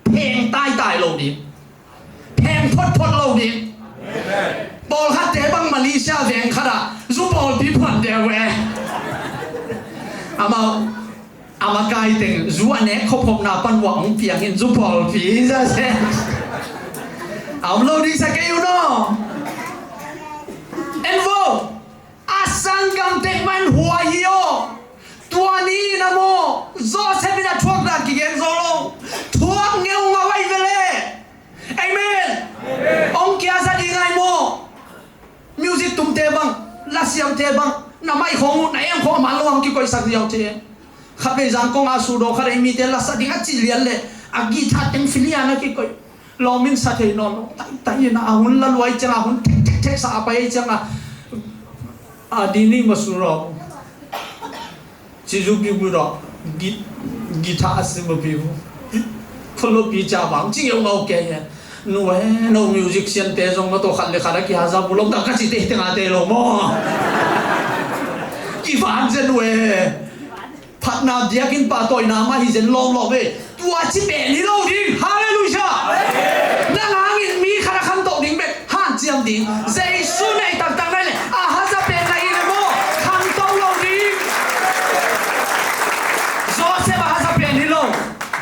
pheng taitai lo ding. Pheng photphot lo ding. Pawlkhatte bang Malaysia veng khat ah zu pawlpi phuan deuh e. Amau a makai teng zu a nek khopkhopna pan uah hong piang in zu pawlpi za se. A om lo ding sa kei un aw. En vo. A sanggam tek man huai hi aw. Tua ni in a maw Joseph in a thuak dan kigen zo lo. Thuak ngeungau ai vele. Amen. Ong kia za ding ai maw. Music tumte bang, lasiamte bang na mai khong uh na em khong a man lo ang kikoihsak ziau te. Khatvei zang kong a sudaw khat ei mite lasa ding a ci lian le a guitar teng filian a kikoih. Lawm in sa thei nawn lo. Taitai in a hun la luai ciangah, hun thekthek sa a pai ciangah, a dini masura. Ci zu piu piu rawh. Gi-, guitar a sim a piu. Kholo pi ca bang ci ngeu ngau kei hen. Nu he, no musician te zong na tawh khat le khat a kihaza bu lom tak ka ci te tengah te lo maw. Kivan zen nu he. Phatna biakinn pahtawina mah hi zen lawmlawm ve. Tua ci pen hi lo ding. Halleluiah. Nang hangin mi khat a khamto ding bek hanciam ding. Jesu nei taktak nai le a haza pen na hi le maw, khamto lo ding. Joseph a haza pen hi lo.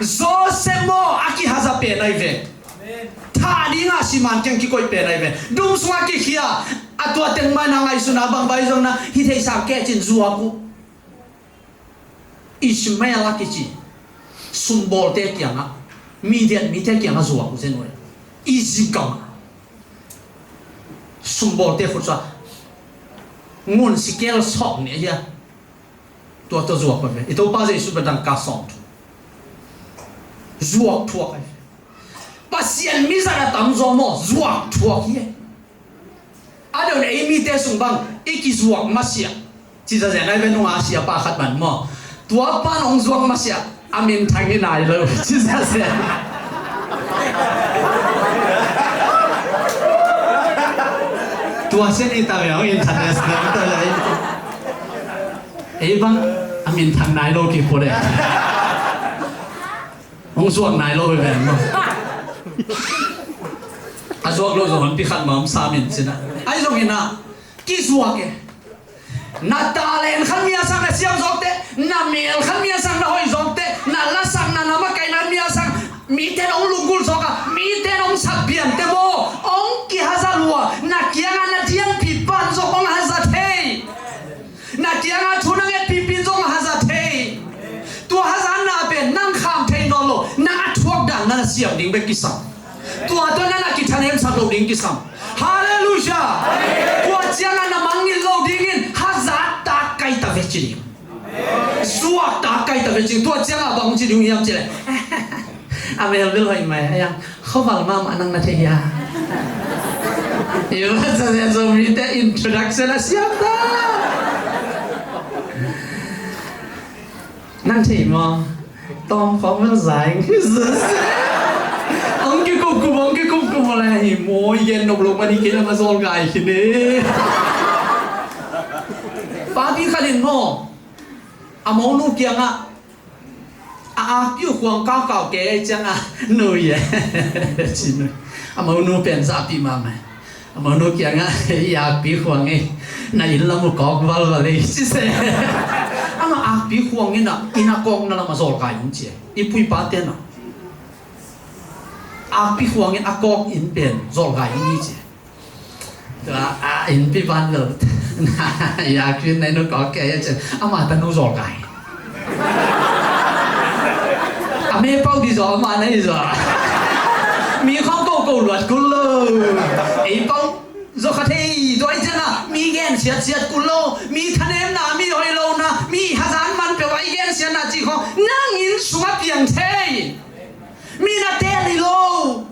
Joseph maw a kihaza pen ahi ve. Thah dingah siman keng kikoih pen ahi ve. Dum sungah kikhia. A tua teng mai na ngaihsuna bang bai zong na hi theihsa kecin zuak uh. Ishmael a kici sumbawlte kiangah, Midian mite kiangah zuak uh zen uh. Egypt gamah sumbawlte khutsa ngun sikel sawk ni a hia. Tua tua zuak uh ve. I Topa Jesu bia dangka sawm thu zuak thuak ahi. Pasian mizat a tamzaw maw zuak thuak hi. A deuh le ei mite sung bang i kizuak masiah. Ci zazen ai ve nunga siapa khat ban maw. Tua pan hong zuak masiah a minthang hi nai lo. Ci zazen. Tua sian i ta ve hong international ta lai. Ei bang a minthang nai lo kipua de. Hong zuak nai lo ve maw. A zuak lo zong hon pi khat ma om sa min cina. Ai zong ina kizuak e. Na talent khat mi a sang na siam zawkte, na mel khat mi a sang na hoih zawkte, na lasak na na makaihna mi a sang mite na hong lunggulh zawk a, mite na hong sak piante maw, hong kihaza lua, na kiangah na dianpi pan zawk hong haza thei. Na kiangah thu na ngetpipi zong a haza thei. Tua hazatna pen nang kham thei nawn lo, nang a thuak dan na na siam ding bek kisam. Tua tua na na kithanemsak lo ding kisam. Halleluiah. Tua ciangah na mangngilh lo dingin hazat tak kai ta ve ci ding. Zuak tak kai ta ve ci ding. Tua ciangah bang ci ding hiam ci leh. A mel bel hoih mai a yang khoval mahmah nang na thei hia. Iwa sa sia Zomite introduction a siam ta. Nang thei maw? Tawm khawng bel zaing. Hong kikupkup hong kikupkup maw le hi maw i gen nop lo mani kei na ma zawl gai khin e. Papi khat in maw a monu kiangah a akpiu khuang kaukau kei ai ciangah nui e. Ci nui. A monu pen zahpih mahmah. A monu kiangah i akpi khuang ei na inn lam uh kawk valval ei ci se. Amah akpi khuang in a inn a kawkna lam a zawlkai um ci e. I puipa ten a akpi khuang in a kawk inn pen zawlkai um hi ci e. Tua a innpi ban lo. Ya khin nai nu kawk kei a cen ama tanu zawl kai. A me pau di zaw ama nai zaw. Mi khawng ko ko luat kul lo. Ei pau zaw kha thei zaw ai cen a mi gen siat siat kul lo. Mi thanemna mi hoih lo na mi hazan man peuh a i gen siatna ci khawng nang inn sungah piang thei. Mi na tel hi lo.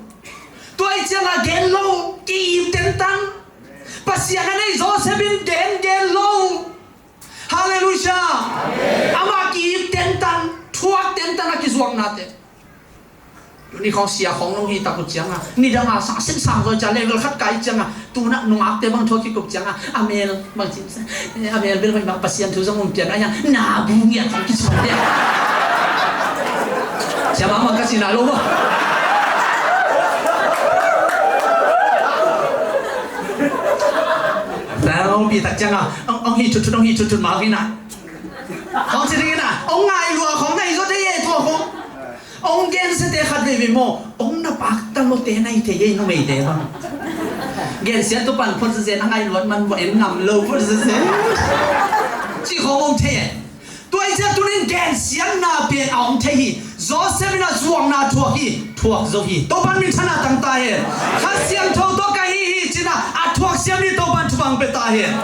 Tua i ciangah gen lo, ki-ip tentang. Pasian a nei Joseph in gen gen lo. Halleluiah. Amah ki-ip tentang, thuak tentang a kizuaknate. Tuni khawng sia khawng nong hi tak uh ciangah nidang a sa sin sang zaw ciang level khat kai ciangah. Tuna nungakte bang thu a kikup ciangah a mel bang cin sa a mel bel hoih bang Pasian thu zong um pian a yang na bu ngiat khong kisuak pian. Siapa mah kasi na lo mah. Tang ong pi tak ciangah ong hi thut thut ong hi thut thut mah hi na. Khong ci ding hi na ong ngai lua khong ngai zaw te ye tua khong. Ong gensiate khat veve maw ong na pakta lawte na hi thei ei numeite bang. Gensiat tua pan phot sese na ngai luat man vua en ngam lo phot sese. Ci khawng ong thei e. Tua i ciah tunin gensiatna pen a ong thei hi. Joseph in a zuakna thuak hi. Thuak zo hi. Topan min thana tang ta hen. Kha Siangtho tua ka hi hi cina a thuak siam hi Topan thupang pe ta hen.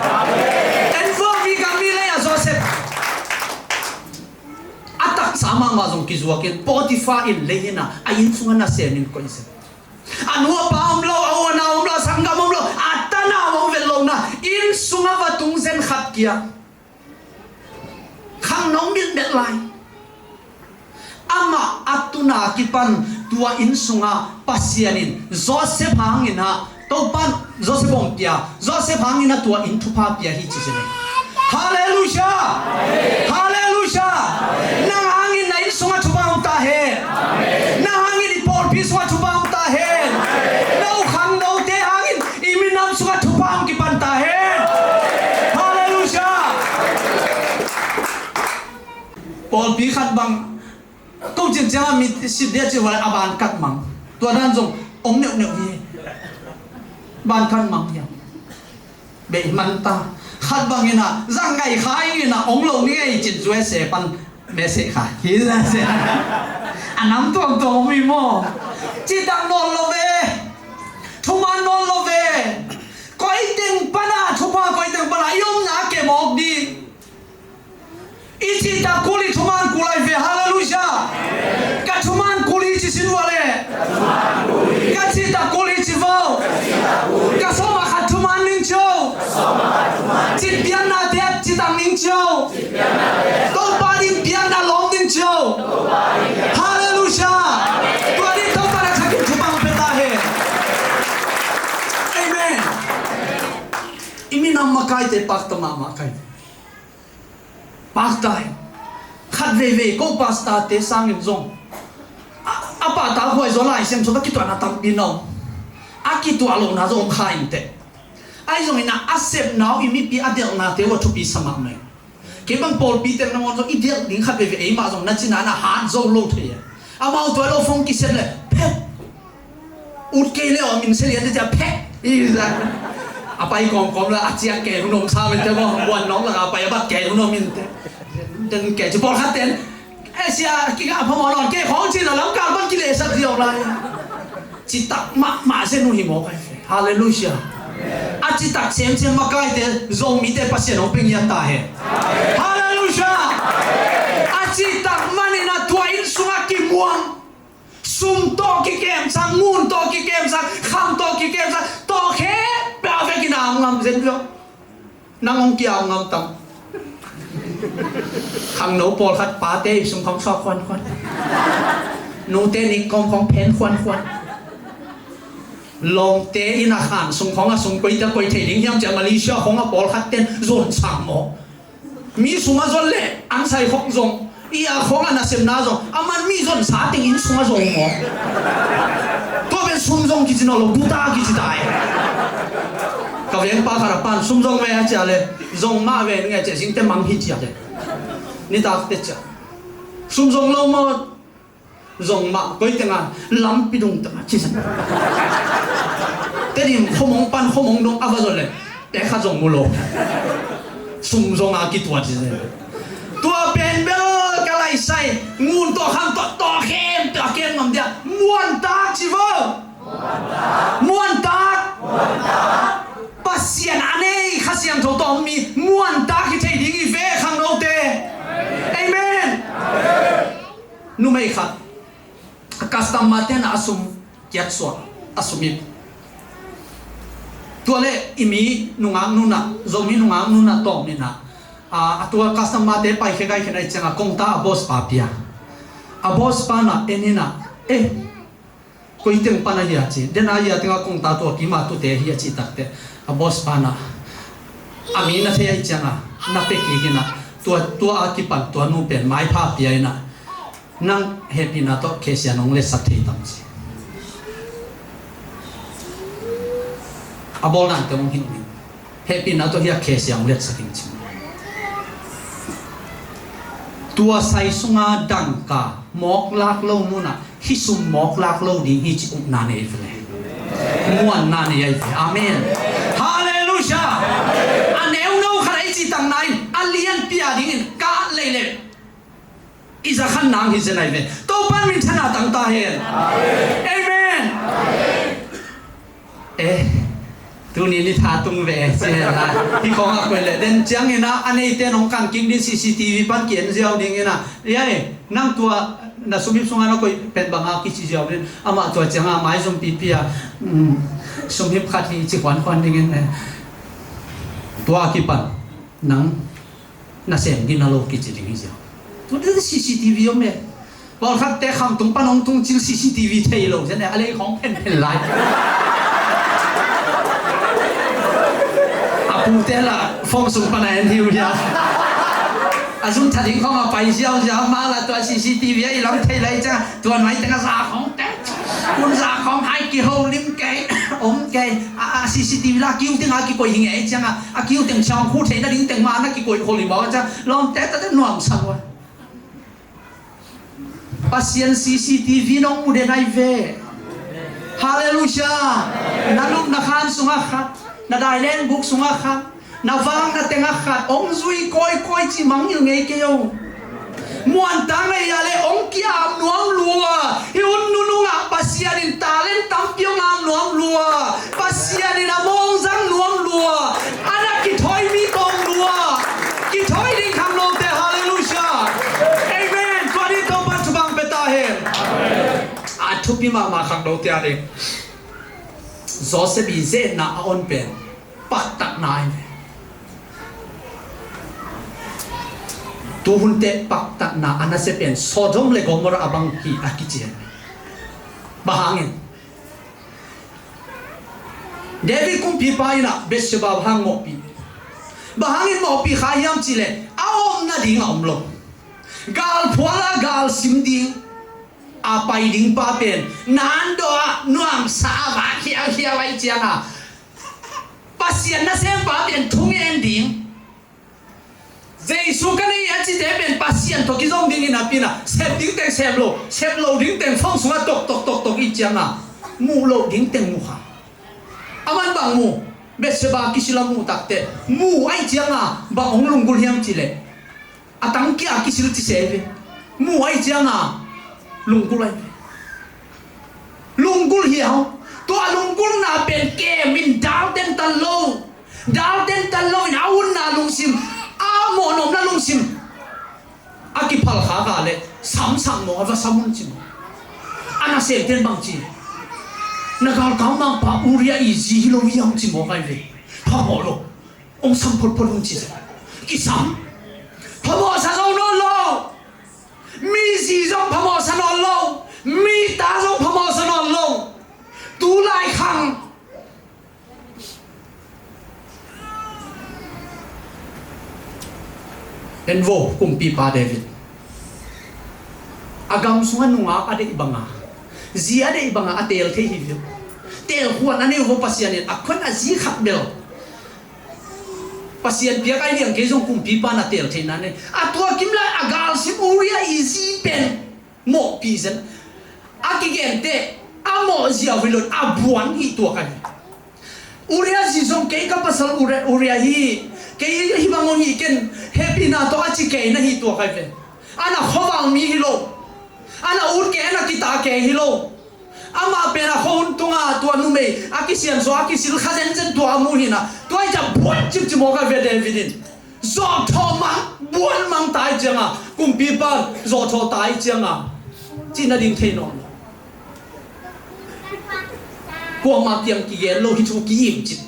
En vua mi gam mi lei a Joseph. A taksa mahmah zong kizuakin Potiphar in lei hina a inn sungah nasemin koih zen. A nu a pa om lo, a u a nau om lo, a sanggam om lo, a tanau om vet lo na, inn sungah va tung zen khat kia. Khangno milh melh lai. Amah a tun a kipan tua inn sungah Pasian in Joseph hangin ah, Topan Joseph hong pia, Joseph hangin ah tua inn thupha pia hi ci zen. Halleluiah! Halleluiah! Nang hangin na inn sungah thupha om ta hen. Nang hangin i pawlpi sungah thupha om ta hen. No khangnote hangin i minam sungah thupha om kipan ta hen. Halleluiah! Pawlpi khat bang ko cin ciangah mi sit dia ci val a ban kat mang. Tua dan zong om neuhneuh hi. Ban kat mang hi. Bei man ta. Khat bangin ah zang ngai kha in ah ong lo ni ngai cin zuai se pan mese kha. Hi za se. A nam tuamtuam om hi maw? Citak nawn lo ve. Thuman nawn lo ve. Koi teng pana thupha, koi teng pana i omna ke mawk ding. I cihtak kul i thuman kul ai ve. Halleluiah. Ka thuman kul hi ci sin vua le. Ka cihtak kul hi ci vo. Ka sawm a khat thuman ning cio. Cin piaknate citak ning cio. Topa ding piakna lawm ning cio. Halleluiah. Tua ding Topa na thakin thupha pia ta hen. Amen. I minam makaite pakta mahmah kai. Pakta hi. Khat veivei ko pastorte sangin zong a, a pahtak huai zaw Lai Siangtho a kituahna tampi na om. A kituah lohna zong om kha inteh. Ahi zongin ah a sepna uh i mipi a delhnate uh a thupi sa mahmah hi. Kei bang pawlpi teng nangawn zong i delh ding khat veivei ei mah zong na cina na hat zo lo thei a. Amau tua lo phone kiset le phet. Ut kei le aw min se lian te cia phek. I za. A pai kawmkawm la a ciak kei hun om sa min te maw. Buan nawk lak a pai a bat kei hun om min te. Ten kei ci pawlkhat ten. Eh sia kika a phamawh lawn kei khawng ci la lam kal ban kilehsak ziau lai. Citak mahmah zen uh hi mawk ai. Halleluiah. A citak semsem makaite Zomite Pasian hong pe ngiat ta hen. Halleluiah. A citak manin a tua inn sungah kimuang. Sum tawh kikemsak, ngun tawh kikemsak, kham tawh kikemsak, tawh khempeuh a vekin a om ngam zen peuh. Nang hong kia om ngam tam. Khangno pawlkhat pate i sum khawng suak khuankhuan. Nute nik kawm khawng phen khuankhuan. Lawmte inn a khan sum khawng a sum koi tia koi thei ding hiam cia Malaysia khawng a pawlkhat ten zon sang maw. Mi sum a zon le an sai khawng zong, i a khawng a nasemna zong, a man mi zon sa teng inn sung a zong maw. Tua pen sum zong kici nawn lo, guta kici ta e. Ka vengpa khat a pan sum zong ve a cia le, zong mah ve ning a cia, zingte mang hi cia le. Nitak te cia. Sum zong lo maw, zong mah koi tengah lampi dung tengah ci sa. Tedim khomong pan khomong dung a va zon le pek khat zong mu lo. Sum zong a kituat ci sa. Tua pen bel ka laisai ngun tawh kham tawh tawh khem tawh kem ngam dia muantak ci vo. Muantak. Pasian a nei Kha Siangtho tawh mi muantak hi thei ding i ve khangnote. Amen. Numei khat a customer ten a sum kiat suak a sum ip. Tua le i mi nungak nunah Zomi nungak nunah tawm inah a tua customer te pai khe kai khe nai ciangah kongta a boss pa pia. A boss pa na en inah eh koi teng pan a hia ci den a hia tengah kongta tua kima tute hia ci takte a boss pa na a mi na thei ai ciangah na pe kik inah tua tua a kipan tua nu pen maipha pia inah nang hehpihna tawh Khe Siang nong letsak thei tam ci. A bawl nante hong hilh ning. Hehpihna tawh hiah Khe Siang letsak ing ci. Tua sai sunga dangka mawk lak lo nunah hih sum mawk lak lo ding hi ci upna nei vele. Muanna nei ai ve. Amen. Halleluiah. A neuno khat a i cih takna in a lianpi a dingin ka leileh i za khan nang hi zen ai ve. Topan min thana tang ta hen. Amen. Eh, tuni ni tha tung ve ci hen la. Hi khong a koi le den ciang ina a nei te nong kan king din C C T V pan ki en ziau ding ina. Yai, nang tua Na sumhip sungah na koih pen bang a kici ziau in, amah tua ciangah maizum pipi a, um, sumhip khat hi ci khuankhuan dingin, eh, tua a kipan nang nasem ding na lo kici ding hi ziau. Tua dan C C T V om e. Pawlkhatte khamtung pan hong tung cil C C T V thei lo cian e, a lei khawng phenphen lai. A pute lah phone sung pan a en hi uh hia. A zum tha ding khawng a pai ziauziau mah lah tua C C T V a i lam thei lai ciang, tua nuai teng a za khawng te, kun za khawng hai kiho lim kei, om kei. A, a C C T V lah a kiu teng a kikoih hi ngei ciang a, a kiu teng ciang khu theihna ding teng mah na kikoih kho lim baw ciang, lawmte tate nuamsa lua. Pasian C C T V nong mu den ai ve. Halleluiah. Na lupna khan sungah khat, na dailen buk sungah khat, na vang na tengah khat, ong zui kawikawi ci mangngilh ngei kei o. Muantang na hia le ong ki-am nuam lua. Hih hun nunungah Pasian in talent tampi ong am nuam lua. Pasian in a mawng zang nuam lua. A na kithawi mi tawm lua. Kithawi ding khangnote, halleluiah. Amen. Tua ni Topan thupha pia ta hen. A thupi mahmah khangnote a ding. Joseph i zetna a on pen paktatna ahi ve. Tuhunte paktatna a nasia pen Sodom le Gomorrah a bang hi a kici hi. Bang hangin? David kumpipa in ah Bathsheba bang hang mawhpih? Bang hangin mawhpih kha hiam cihleh a om nading a om lo. Galphual ah galsim ding a pai ding pa pen nandaw ah nuamsa a vak hiauhiau ahih ciangin Pasian nasem pa pen thungen ding. Jesu ka nei a cite pen Pasian tawh kizom ding hi napi in ah, sep ding teng sep lo, sep lo ding teng phone sungah tok tok tok tok i ciangin muh loh ding teng mu kha. Aman bang mu? Bathsheba kisil a muh takteh mu ahih ciangin bang hong lunggulh hiam cihleh, a tangkia kisil ci se ve. Mu ahih ciangin lunggulh ahi ve. Lunggulh hiau. Tua lunggulhna pen kem in dal tentan lo. Dal tentan lo in a utna lungsim, a mawhna omna lungsim a kiphal kha kha leh samsang mawk a va sam un ci mawk. A nasemte in bang ci? Na galkau mangpa Uriah i zi hi lo hiam ci mawk ahi ve. Phamawh lo. Ong sam photphot un ci zen. Kisam. Phamawhsa zo nawn lo. Mi zi zong phamawhsa nawn lo. Mi ta zong phamawhsa nawn lo. Tu lai khang. En vo, kumpipa David. A gam sungah nungak a deih banga, zi a deih banga a teel thei hi viau. Teelkhuan a nei uh vo Pasian in, a khuan a zi khat bel Pasian piak ai liang kei zong kumpipa na teel theihna nei. A tua kim lai a galsim Uriah i zi pen mawhpih zen. A kigenteh a mawh ziau hi lo in a buan hi tuak ahi. Uriah zi zong kei ka pasal Uriah, Uriah hi, kei hih bang hong hih ken, hehpihna tawh a ci kei na hi tuak ahi ve. A na khuaval mi hi lo. A na ut kei, a na kita kei hi lo. Amah pen a khuahun tunga tua numei a kisiansuah a kisil kha zenzen tua a muh hi na. Tua hi ciah buan cipcip mawk ahi ve David in. Zawhthawh mang, buan mang ta ahih cianga, kumpipa zawhthawh ta ahih cianga, cihna ding thei nawn lo. Kuamah kiang kigen lo, hih thu ki-im cip.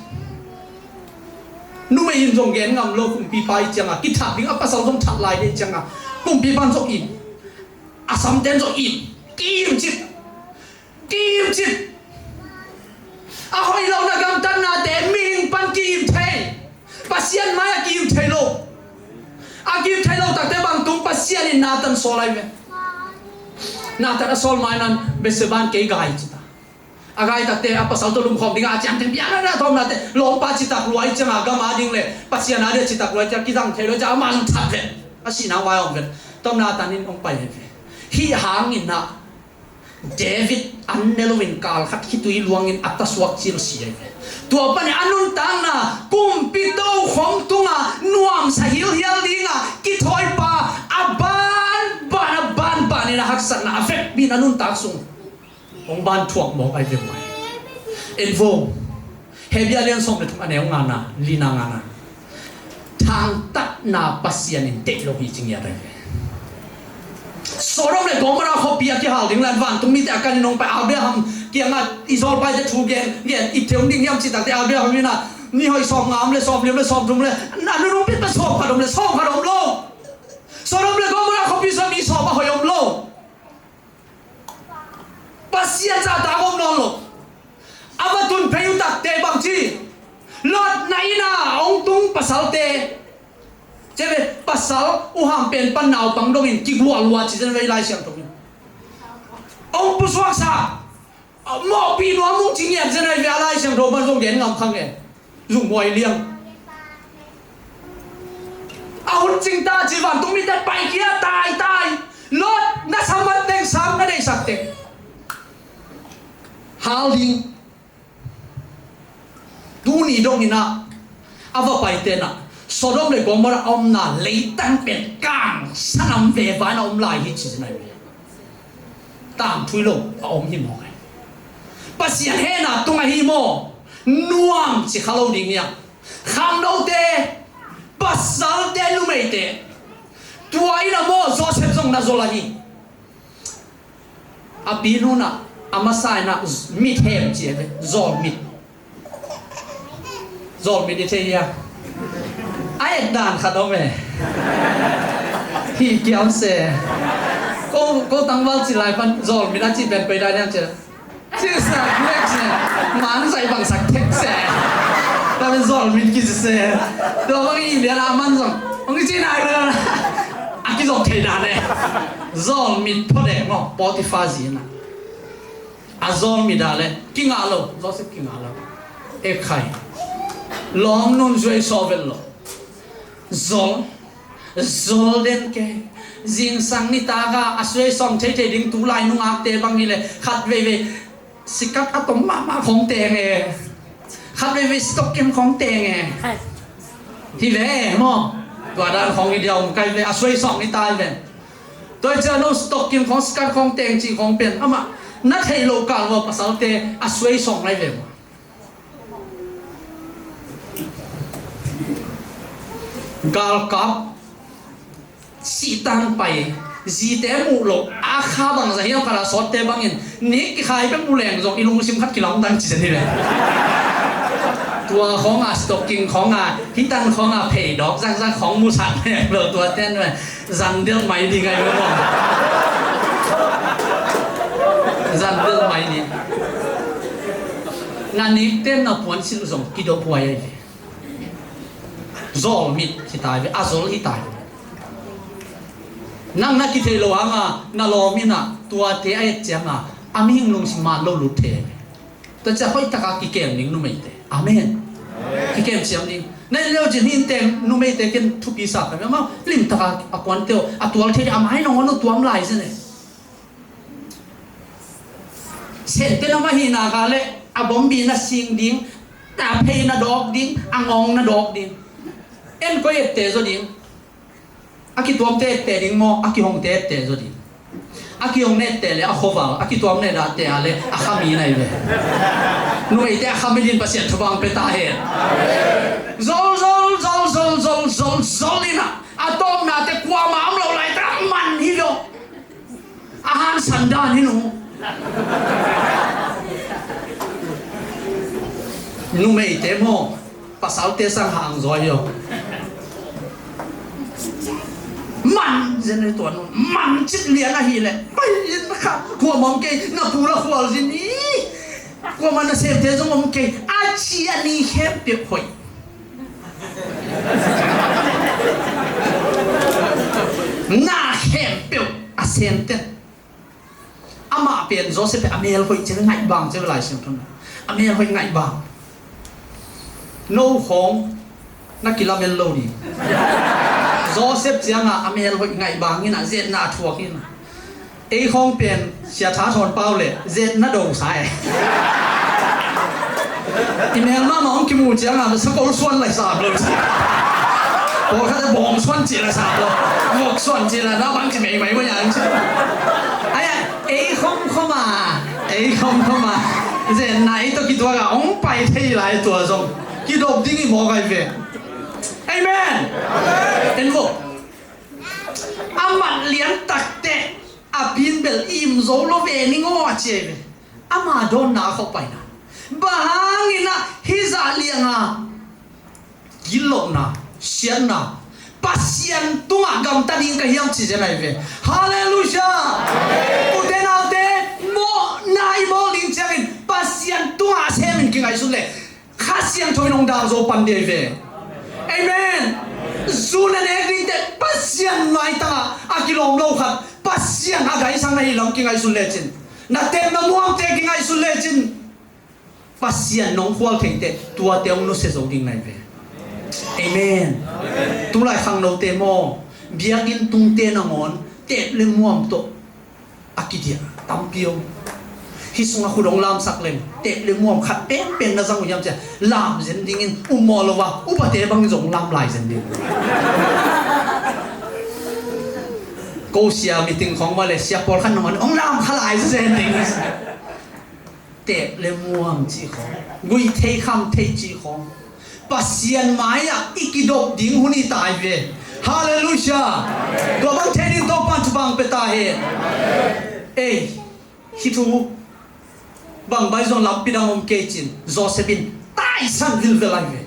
Numei in zong gen ngam lo, kumpipa ahih cianga, kithak ding a pasal zong thak lai ding cianga, kumpipa in zong im. A samten zong im. Ki-im cip. Ki-im cip. A hoih lo na gamtatnate mihing pan ki-im thei. Pasian mai-ah ki-im thei lo. A ki-im thei lo takte bang tung? Pasian in Nathan sawl ahi ve. Nathan a sawl mai nan Bathsheba in kei gai ci ta. A gai takte a pasal tawh lumkhawm dingah a ciamteh biakna na thawmnate lawmpa citak lua ahih cianga gam a ding le Pasian a ding citak lua ahih cianga kizang thei lo ahih cianga amah zong that ve. A sihna vai om ve. Tua Nathan in hong pai ahi ve. Hih hangin ah David an ne loin kal khat khitui luangin a tasuak cil si ahi ve. Tua panin a nuntakna kumpi tokhom tunga nuamsa hilhial dinga kithawipa a banban a banbanin a haksatna a vekpi in a nuntak sung hong ban thuak mawk ahi ve mai. En vo. Hebru a lian sawm le thum a neu ngana, lina ngana. Thangtatna Pasian in deih lo hi ci ngiat ahi ve. Sodom le Gomorrah khuapi a kihal ding le vantung mite a kan in hong pai Abraham kiangah i zawlpaite thu gen gen i theih ding hiam cih takte Abraham in a ni hoih sawmnga om le sawmli om le sawmthum le a nunung pit pa sawmkhat om le sawmkhat om lo. Sodom le Gomorrah khuapi sung mi sawm a hoih om lo. Pasian zahtak om nawn lo. A va tun phei uh takte bangci Lot na inn ah hong tung pasalte, ceve pasal uham pen pan naupang dongin kigual uh a ci zen vei Lai Siangtho in. Hong pusuaksa mawhpih nuam ung ci ngiat zen vei a Lai Siangtho pan zong gen ngam kha nge. Zung muai liang. A hun cing ta ci vantung mite paikhia tai tai. Lot na samat teng sam na deihsak teng hal ding. Tuni dongin ah a va paite na Sodom le Gomorrah a omna leitang pen kang sanam veva in a om lai hi ci zen ai ve. Tangthui lo a om hi maw? Pasian hehna tung ahi maw? Nuam ci kha lo ding hiam? Khangnote pasalte numeite tua in a maw Joseph zong na zol ahi. A pi nunah a masa inah mithem ci a ve. Zawlmit. Zawlmit i thei hia? A et dan khat om e. Hi kiam se. Ko ko tangval ci lai pan zawlmit a ci pen pei dan hiam ci. Ci sak lek se. Man sai bang sak thek se. Ta pen zawlmit ki ci se. Tua bang i lian a man zong bang i ci nai le. A kizong thei dan e. Zawlmit pho dek maw Potiphar zi inah. A zawlmit a le kingah lo, Joseph kingah lo. Ekhai lawm nun zuai sawh vel lo. Zol zol den ke. Zingsang nitak a a suai sawng theithei ding tulai nungakte bang hi le khat veivei sikat a tom mahmah khawng teng e. Khat veivei stocking khawng teng e. Hi ve maw? Tua dan khawng hi dia om kai ve a suai sawng nitak ve. Tua ciang no stocking khawng sikat khawng teng cih khawng pen amah na theih loh kal maw pasalte a suai sawng lai ve maw? Galkap sihtang pai zite muh loh a kha bangzah hiam khat a sawtte bangin nik kikhai pek mu leng zong i lungsim khat kilamdang ci zen hi ve. Tua khawnga stocking khawnga hitan khawnga pheidawk zangzang khawng musak leng lo tua ten ve. Zan delh mai ding ai ve maw? Zan delh mai ding. Na nik ten na puan silh zong kidop huai ai ve. Zawlmit hi tai ve, a zol hi tai ve. Nang na kithei lo hanga na lawm inah tuate a et cianga a mihing lungsim man lo lut thei ve. Tua ciah hoih taka kikem ding numeite. Amen. Kikem ciam ding. Na in leu cin hin teng numeite ken thupi sa ka ve amau lim taka a puante uh a tual thei a mai nong on uh tuam lai zene. Sente na mah hihna ka le a bombi na sing ding, a phei na dawk ding, a ngawng na dawk ding. En koi ette zo ding. A kituamte ette ding maw, a kihongte ette zo ding. A kihong ne ette le a khoval, a kituam ne dahte a le a khami nai ve. Numeite a khami din Pasian thubang pe ta hen. Zol zol zol zol zol zol zol ina a tawpnate kuama om lo lai ta man hi lo. A hansan dan hi lo. Numeite maw, pasalte sang hang zaw hi lo. Man zen le tua nu man cit lian ahih leh pai in kha kuamah om kei na pu la khual zin hi. Kuamah na semte zong om kei a ci a ni khempeuh hoih. Na khempeuh a semte. Amah pen Joseph pen a mel hoih cin ngaihbang cin lai siam thun. A mel hoih ngaihbang. No khawng na kilamen lo ding. Joseph cianga a mel hoih ngaihbang ina zetna a thuak ina. Ei khawng pen sia tha thawn pau le zetna do sa e. I mel mahmah hong kimu cianga sakol suan lai sam lo ci. Pawlkhat a bawng suan ci lai sam lo. Vok suan ci lai na bang ci meimai maw yang ci. Ai ai. Ei khom khom a, ei khom khom a. Zetna ei tawh kituak a hong pai thei lai tua zong kidop ding i mawk ai ve. Amen. En vo. A mat lian takte A pi in bel, "Im zo lo ve ning aw," a ci hi ve. Ama dawnna a khauh paina. Bang hangin ah hih zah lianga gitlohna, siatna, Pasian tungah gamta ding ka hiam ci zen ahi ve. Halleluiah! Ute naute, mawhna i bawl ding ciangin Pasian tungah a semin kingaihsun leh Kha Siangtho in hong dang zo pan ding ahi ve. Amen. Zu na nek dingte Pasian maitangah a kilawm lo khat, Pasian a gaisang na hi lam kingaihsun lecin, na tep na muamte kingaihsun lecin, Pasian nong khual theite, tuate hong nusia zo ding na hi ve. Amen. Tulai khangnote maw, biakinn tungte nangawn tep le muam tawh a kidiah tampi om. Hih sungah khut hong lamsak leng, tep le muam khat pengpeng na zang uh hiam cia, lam zen dingin um mawh lo a, upate bang zong lam lai zen ding. Ko sia meeting khawng mah le, sia pawlkhat nangawn hong lam kha lai zen ding. Tep le muam cih khawng, guih thei kham thei cih khawng, Pasian mai-ah i kidop ding hun hi ta hi ve. Halleluiah. Tua bang thei ding Topa'n thupha pia ta hen. Ei, hih thu bang bai zong lampi dang om kei cin, Joseph in taisan vilvel ahi ve.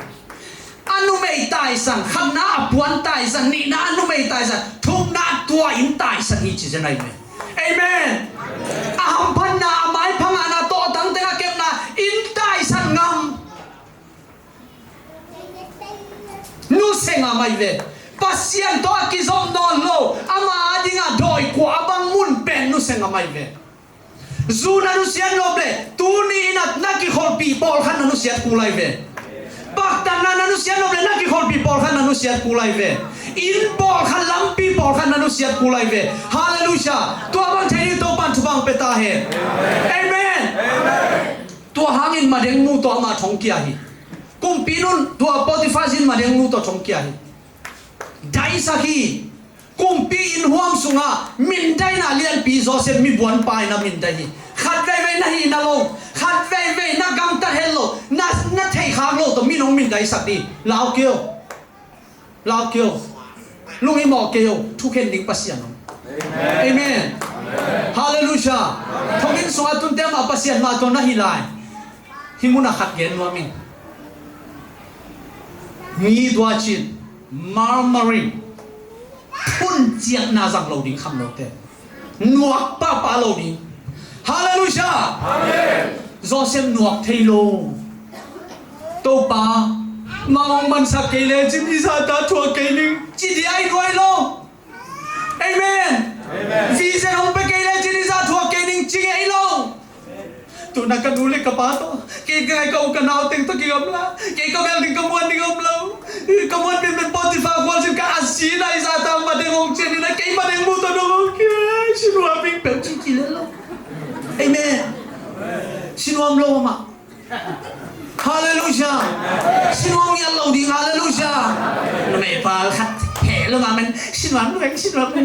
A numei taisan, khatna a puan taisan, nihna a numei taisan, thumna tua inn taisan hi ci zen ahi ve. Amen. A hamphatna, a maipha ngahna, tawhtang teng a kepna, inn taisan ngam. Nusia ngam ahi ve. Pasian tawh a kizom nawn lo, ama a dingah dawi kua a bang mun pen nusia ngam ahi ve. Zu na nusiat nop le, tuni in ah na kikholhpih pawlkhat na nusiat kul ahi ve. Paktatna na nusiat nop le, na kikholhpih pawlkhat na nusiat kul ahi ve. Inn pawlkhat, lampi pawlkhat na nusiat kul ahi ve. Halleluiah. Tua bang thei ding Topa'n thupha pia ta hen. Amen. Tua hangin madengnu tawh amah thong kia hi. Kumpi nun tua Potifar zi in madengnu tawh thong kia hi. Daisak hi. Kumpi inn huam sungah mindaina lianpi Joseph mibuanpa in a mindai hi. Khat veivei na hihna lo, khat veivei na gamtat het lo, na, na theihkhak lo tawh min hong mindaisak ding. Lau kei o. Lau kei o. Lunghimawh kei o. Thukhen ding Pasian om. Amen. Halleluiah. Thonginn sungah tunte mah Pasian mah tawh na hi lai. Hih munah khat gen nuam ing. Mi tua cin, murmuring, phun ciatna zang lo ding khangnote. Nuak pahpah lo ding. Halleluiah. Amen. Joseph nuak thei lo. Topa, mang hong mansak kei lecin i zahta thuak kei ning ci ding ahi nuai lo. Amen. Vision hong pia kei lecin i zah thuak kei ning ci ngei lo. Tuna ka nu le ka pa tawh, kei ka ngai ka u ka nau teng tawh kigamla, kei ka bel ding ka muan ding om lo. Ka muan penpen Potifar khual cin ka a si na i zahta madeng hong cian in a kei madengnu tawh dong hong kia. Sinuam ing peuh ci ci le lo. Amen. Sinuam lo amah. Halleluiah. Sinuam ngiat lo ding, halleluiah. Numei pal khat heh lo mah men sinuam lo, sinuam lo.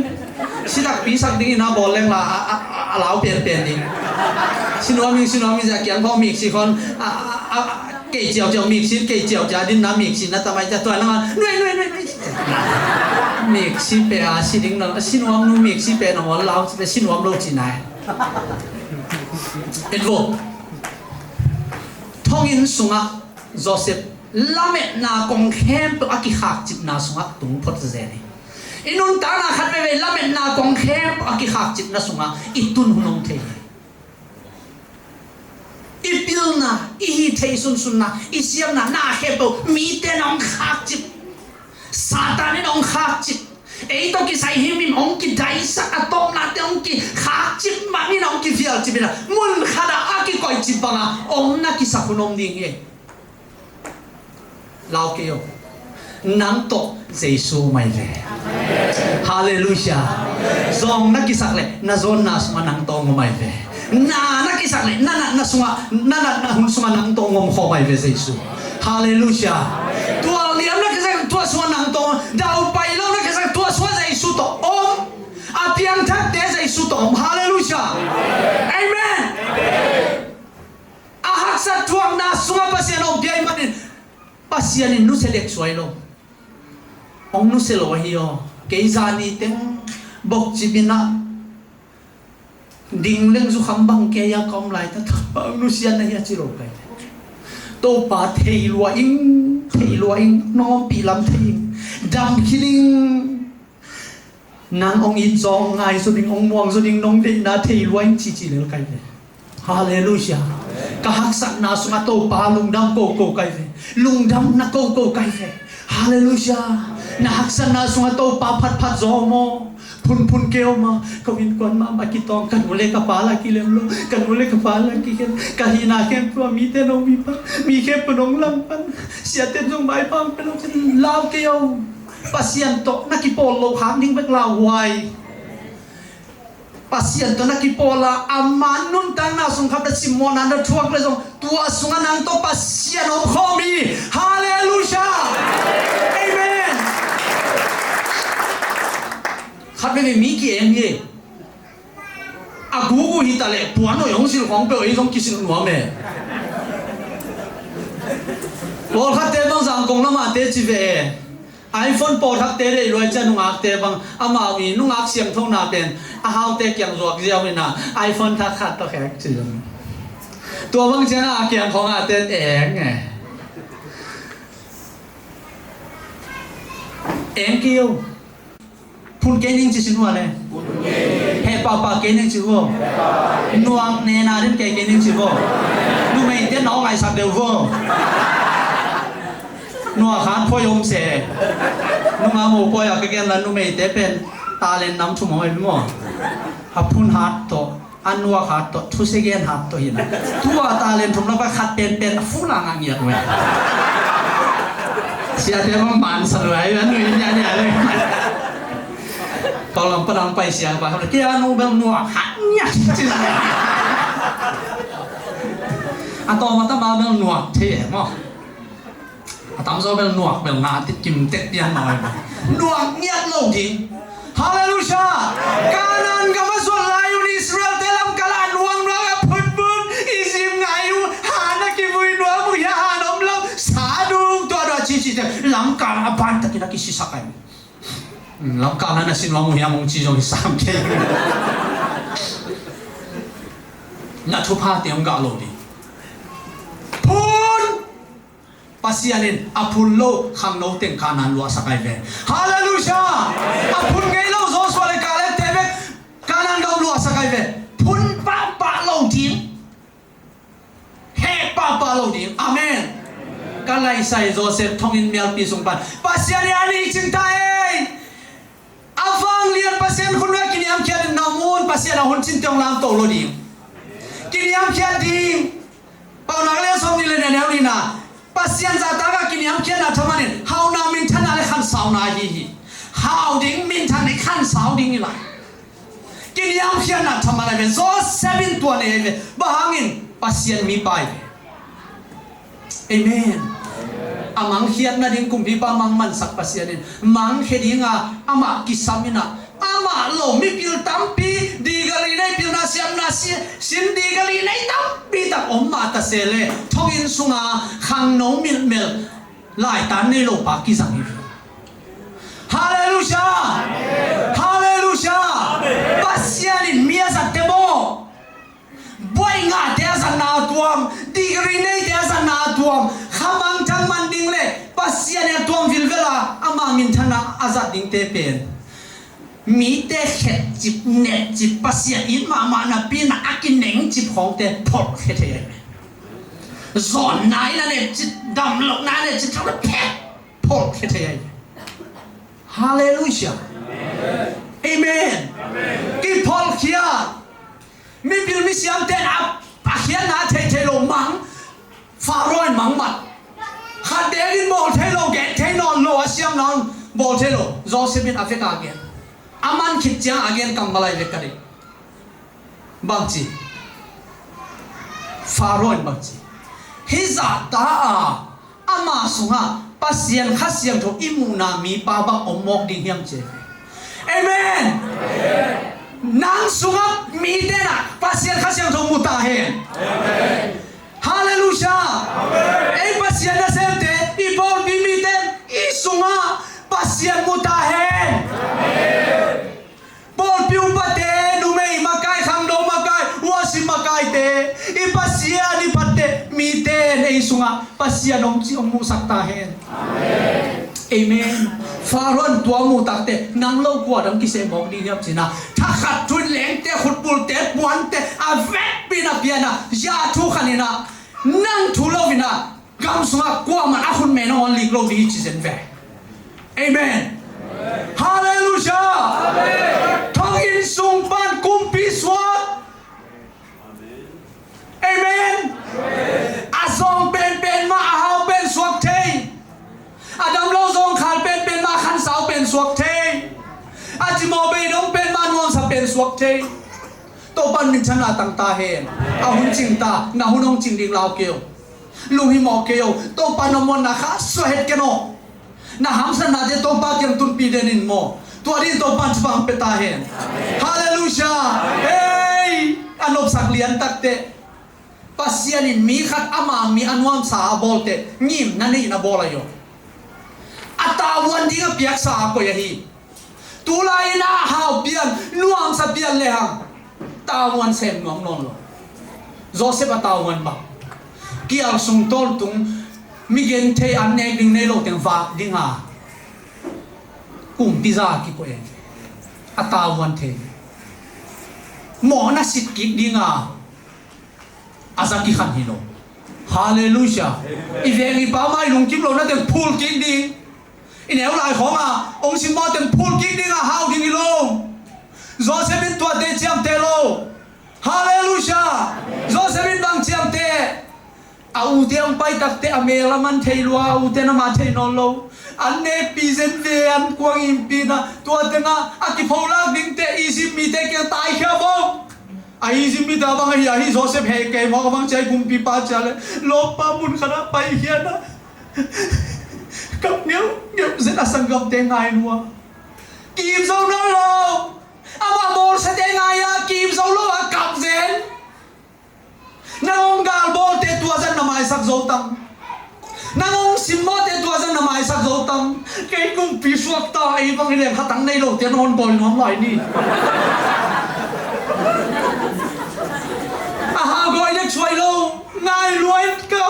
Si takpi sak dingin a bawl leng la a, a, a, a lau pianpian ding. Sinuam ing, sinuam ing, sia kiang khawng miksi khawng a, a, a, a, kei ciauciau miksi, kei ciauciau din na miksi na tamai cia tua na ngan nuai nuai nuai nuai. Miksi pe a si ding na, sinuam nu miksi pe na wan lau ci pe sinuam lo ci nai. En vo. Thonginn sungah Joseph lametna kong khempeuh a kikhakcipna sungah tung phot zen hi. I nuntakna khat veivei lametna kong khempeuh a kikhakcipna sungah i tun hun hong thei hi. I pilna, i hih theih sunsunna, i siamna, na khempeuh mite na hong khakcip. Satan in hong khakcip. Ei tawh kisai himhim hong kidaisak, a tawpnate hong kikhakcip, mangin hong kivialcip in a, mun khatah a kikoihcip banga hong na kisak hun om ding hi. Lau kei o. Nang tawh Jesu om ahi ve. Halleluiah. Zawng na kisak leh na zawnna sungah nang tawh hong om ahi ve. Na na kisak leh na natna sungah, na natna hun sungah nang tawh hong om khawm ahi ve Jesu. Halleluiah. Tua liam na kisak, tua sungah nang tawh om. Daupai lo na kisak, tua sungah Jesu tawh om. A piangthakte Jesu tawh om. Halleluiah. Amen. A haksat thuakna sungah Pasian a ompih ahih manin Pasian in nusia dek suai lo. Hong nusia lo ahi aw. Kei zani teng bokcip in ah Ding leng zukham bang kei a ka om lai ta, Topa nusia na hia ci lo kai ve. Topa thei lua ing, thei lua ing, nong ompih lam thei ing, dam khin ing. Nang ong it zaw, ong ngai zaw ding, ong muang zaw ding, nong deihna thei lua ing cici lel kai ve. Halleluiah. Ka haksatna sungah Topa lungdam koko kai ve. Lungdamna koko kai ve. Halleluiah. Na haksatna sungah Topa phatphat zaw maw? Phunphun kei aw maw? Ka innkuan mahmah kitawng, ka nu le ka pa la kilem lo, ka nu le ka pa la kikhen, ka hihna khempeuh ah mite nong mi pan, mi khempeuh nong langpan, siate zong maipang pen lo, lau kei aw. Pasian tawh na kipawl loh hang ding bek lauhuai. Pasian tawh na kipawl a, ama nuntakna sung khat a simmawhna na thuak le zong, tua sungah nang tawh Pasian om khawm hi. Halleluiah. Amen. Khat veve mi ki-eng hi. A gugu hi ta leh puan hoih hong silh khawng peuh hi zong kisilh nuam e. Pawlkhatte bang Zangkong lamah te ci ve e. iPhone pawlthakte deih luai cia nungakte bang amau i nungak siangthona pen a haute kiang zuak ziau ina iPhone thak khat tawh khek ci zong. Tua bang ciangah a kiang khawngah te eng e. Eng kio. Phun kei ning ci sin hua le. Heh pahpah kei ning ci hua. Nuak nena den kei kei ning ci hua. Numeite na aw ngaisak deuh hua. Nuak hat poi om se. Nunga mo poi a ka gen la numeite pen talent nam thum om ai maw. A phun hat tawh. A nuak hat tawh, thusia gen hat tawh hi na. Tua talent thum na pai khat penpen a full a ngah ngiat uh e. Siate bang man sa luai, a nui nia nia le. Tawlam padang pai sia pa, kia nu bel nuak hat ngiat. A tawm a tam a bel nuak thei e maw. A tamzaw bel nuak bel ngah a ti kim tek pian mah. Nuak ngiat lo ding. Halleluiah. Kanaan gam a zuan lai un Israelte lamkal a nuak nuak a phutphut Egypt ngai uh, han a kivui nuam uh, hia han om lo, sa dung tua dua cici te lamkal a bantakin a kisisak ai. Lamkal na na sin nuam uh hiam hong ci zong hi sam kei. Na thuphate hong gah lo ding. Phun. Pasian in a phun lo khangno teng Kanaan luahsak ai ve. Halleluiah. A phun ngei lo Joshua le Caleb te bek Kanaan gam luahsak ai ve. Phun pahpah lo ding. Heh pahpah lo ding. Amen. Ka laisai Joseph thonginn mialpi sung pan Pasian in a ni cing ta ei. A vanglian Pasian khut na kiniamkhiat in na mun Pasian a hun cin tiang lam to lo ding. Kiniamkhiat ding. Paunak le sawm ni le neu ni na. Pasian zahtak a kiniamkhiatna thaman in hauhna minthanna le khansauna ahi hi. Hau ding minthan i khansau ding i la. Kiniamkhiatna thaman a ve Joseph in tua nei a ve. Bang hangin Pasian mipa i ve. Amen. A mangkhiat nading kumpipa mangmansak Pasian in mangkhia dinga amah kisam ina amah lo mipil tampi digari nei pilna siamna si- sin digari nei tampi tak om mah ta se le thonginn sunga khangno milhmel laitan nei lo pa kizang hi. Halleluiah. Halleluiah. Pasian in mi a zatte maw. Buai ngahte a zatna a tuam, degree neite a zatna a tuam, khamangthang man ding le Pasian a tuam vilvel a ama minthanna a zat dingte pen mite khetcip netcip Pasian it mahmah napi na a kinengcip khawngte phawlkhia thei ahi. Zawnna in a netcip, damlohna a netcip thang le phet phawlkhia thei ahi. Halleluiah. Amen. Kiphawlkhia. Mipil misiamte in a, a khiatna a theih theih loh mang, Faro in mang mat. Khat beek in bawl thei lo, gen thei nawn lo, a siam nawn bawl thei lo. Joseph in a vek a gen. A man khit ciang a gen kammal ai vek ka dei. Bangci? Faro in bangci? Hih zahta a ama sungah Pasian Kha Siangtho i muhna mipa bang om mawk ding hiam ci. Amen. Nang sungah mite na Pasian Kha Siangtho mu ta hen. Halleluiah. Ei Pasian nasemte i pawlpi mite i sungah Pasian mu ta hen. Pawlpi upate, numei makai, khangno A ni phatte mite in ei sungah Pasian hong ci hong muhsak ta hen. Amen. Faro in tua muh takteh nang lo kua dang kisem mawk ding hiam ci-in ah, thakhat thu-in lengte, khutbulte, puante a vekpi-in a pian ah, zia thu khat in ah, nang thu lo-in ah gam sungah kuaman a khutme nong hon lik lo ding hi ci zen ve. Amen. Halleluiah. Thong inn sung pan kumpi suak. Amen. A zawng penpen mah a hau pen suak thei. A dam lo zawngkhal penpen mah a khansau pen suak thei. A cimawh beidong pen mah a nuamsa pen suak thei. Topa'n minthanna tang ta hen. A hun cing ta, na hun hong cing ding lau kei o. Lunghimawh kei o. Topa'n na muanna kha suah het ken o. Na hamsatnate Topa kiang tunpih den in maw. Tua dingin Topa'n thupha hong pia ta hen. Halleluiah. Hei, a nopsak lian takteh Pasian in mi khat ama mi a nuamsa a bawlteh ngimna nei-in a bawl ahi aw. A tavuan ding a piaksa a koih ahi. Tulai-in a hau pian, nuamsa pian lehang tavuan sem nuam nawn lo. Joseph a tavuan bang, kial sung tawntung, mi genthei an nek ding nei lo teng vak ding a, kumpi za kikoih e. A tavuan thei. Mawhna sit kik ding a, a za kikhan hi lo. Halleluiah. I veng i pau mah i lungkim lo na teng phul kik ding. I neu lai khawng a hong simmawh teng phul kik ding a, hau ding hi lo. Joseph in tuate ciamteh lo. Halleluiah. Joseph in bang ciamteh? A ute hong pai takteh a mel a man thei lua, a ute na ma thei nawn lo. An nekpih zen ve, an kuang impih na, tua tengah a kipholak dingte Egypt mite kiang taikhia vo. A Egypt mite a bang ahi a, hih Joseph hei kei mawk a bang cia, kumpipa cia le lawmpa mun khatah paikhia na. Kap ngeuhngeuh zen, a sanggamte ngai lua. Kim zo nawn lo. Amah bawlsiate ngai a kim zo lo a kap zen. Nang hong galbawlte tua zan na maisak zo tam. Nang hong simmawhte tua zan na maisak zo tam. Kei kumpi suak ta, ei bang hi leng hatang nei lote na hon gawi nuam lai ni. A ha gawi dek suai lo. Ngai luai ka.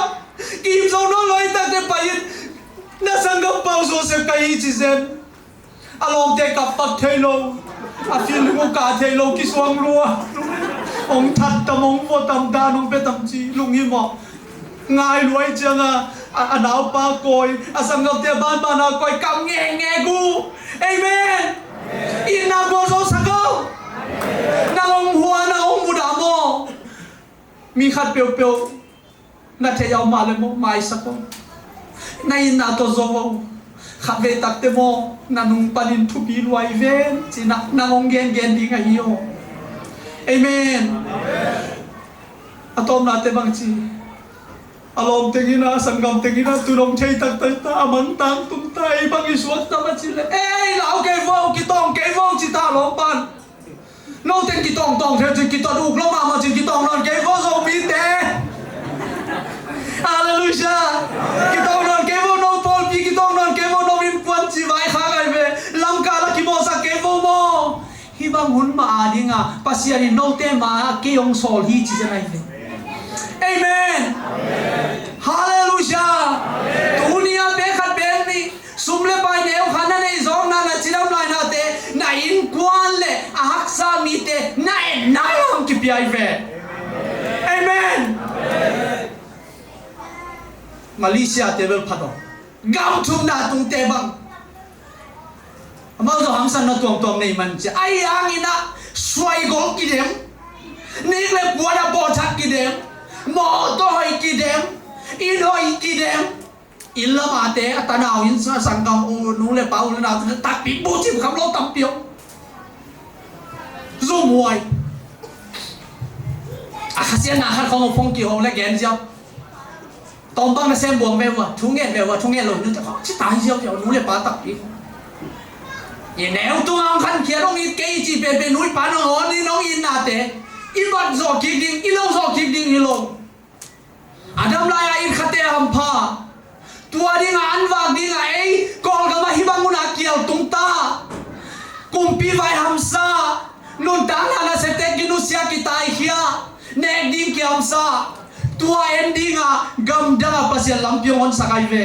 Kim zo nawn lo, i takte pai in. Na sanggampa uh Joseph ka hi ci zen. A lawmte kap pak thei lo. A fil hu ka thei lo, kisuang lua. Hong that tam, hong vua tam, dan hong pia tam ci, lunghimawh. Ngai luai ciang a, a, a naupa kawi, a sanggamte banban a kawi, kam ngekngek uh. Amen. Itna gualzo sak o. Nang hong hua, nang hong mudah maw. Mi khat peuhpeuh na theih a om mah leh maw, maisak o. Na itna tawh zo o. Khatvei takte maw, na nung panin thupi lua hi ven, ci-in ah nang hong gengen ding ahi aw. Amen. A tawpnate bang ci? A lawm teng in ah, a sanggam teng in ah, tu-in hong thei taktak ta, a mantang tung ta, ei bang i suak tam a cih leh, ei, lau kei vo, kitawng kei vo, ci ta a lawmpa in. Note in kitawngtawng thei cin, kitot uk lo mahmah cin, kitawng nawn kei vo Zomite. Halleluiah. Kitawng nawn kei vo no pawlpi, kitawng nawn kei vo no innkuan ci vai kha ngai ve. Lamkal ah kimawhsak kei vo maw. Hih bang hun mah a ding a Pasian in note ma-ah kei hong sawl hi ci zen ahi ve. Amen. Halleluiah. Tuni a pek khat pek nih, sum le pai neu kha na neih zawkna, na cidam lainate, na innkuan le a haksa mite na en nai a hong kipia hi ve. Amen. Malaysia te bel phat aw. Gam thumna tungte bang, amau zong hamsatna tuamtuam nei man ci a, ahi hangin ah suaigol kidem, nik le puan a pawthak kidem, mawtaw hoih kidem, inn hoih kidem. Inn lamate a tanau in sa, sanggam u, nu le pa, u le nau takpi bucim kham lo tampi om. Zumhuai. A khasiatna khat khawng a phong kiho le gen ziau. Tawm bang na sem buang ve ua, thu ngen ve ua, thu ngen lo nu te khawng ci tai ziau ziau, nu le pa takpi khawng. I neu tung a hong khankhiat hong it kei ci penpen nu i pa nong awn in hong itnate i bat zawh kik ding, i lo zawh kik ding hi lo. A dam lai-a it khate a hampha. Tua dingah an vak dingah ei Kawlgam ah hih bang hun a kial tung ta. Kumpi vai hamsa, nuntakna nasiate kinusia, kitaikhia, nek ding kihamsa. Tua en dingah gamdang a Pasian lampi hong honsak ahi ve.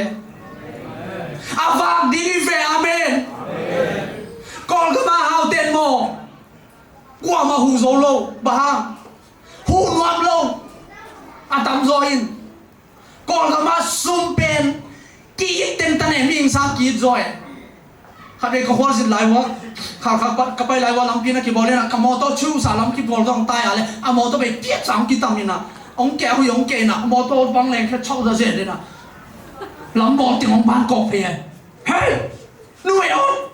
A vak ding hi ve. Amen. Kawlgam a haute in maw, kuamah huh zo lo. Bang hang? Huh nuam lo. A tamzaw in Kawlgam a sum pen ki-it teng ta ne, mihing sang ki-it zaw e. Khatvei ka khualzin lai ua, kha, kha, ka pai lai ua lampi na kibawl in a, ka mawtaw ciusa lam kibawl zaw hong tai a le, a mawtaw bei piat sa hong kitam in a, hong keh hui hong keh in a, a mawtaw bang leng khe chau za zen in a, lam bawl ting hong ban kawk phei e. Hei! Numei aw!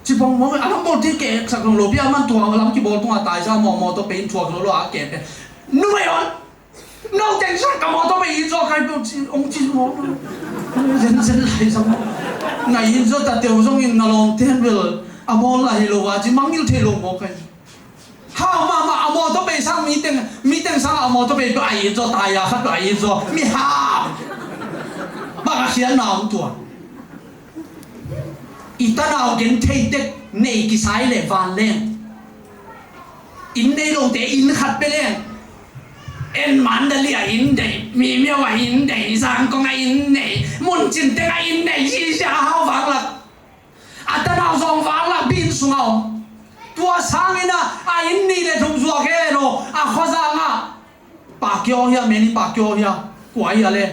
Ci bang maw, a lam bawl ting keh sak lo lo, bia man tua lam kibawl tung a tai sa maw, mawtaw bei in thuak lo lo a keh phei. Numei aw! No teng sa ka mawtaw bei it zaw kai peuh ci, hong ci maw. Zenzen lai sa maw. Na it zaw ta teu zongin na lawmte in bel a bawl lai hi lo a ci mangngilh thei lo maw kai. Hau mahmah a mawtaw bei sang mi teng, mi teng sang a mawtaw bei peuh a it zaw ta ia khat peuh a it zaw. Mi hau. Bang a khiatna om tua. I tanau genthei tek nei kisai leh vanleng. Inn nei lote inn khat pia leng. En Mandalay ah inn nei, Mimiao ah inn nei, Zangkong ah inn nei, muncin teng ah inn nei, zizia a hau vanglak. A tanau zong vanglak biin sungah om. Tua sangin ah a inn nih le thum zuak hen aw, a khuazang ah Pakyo hia, meni Pakyo hia, kua hia le.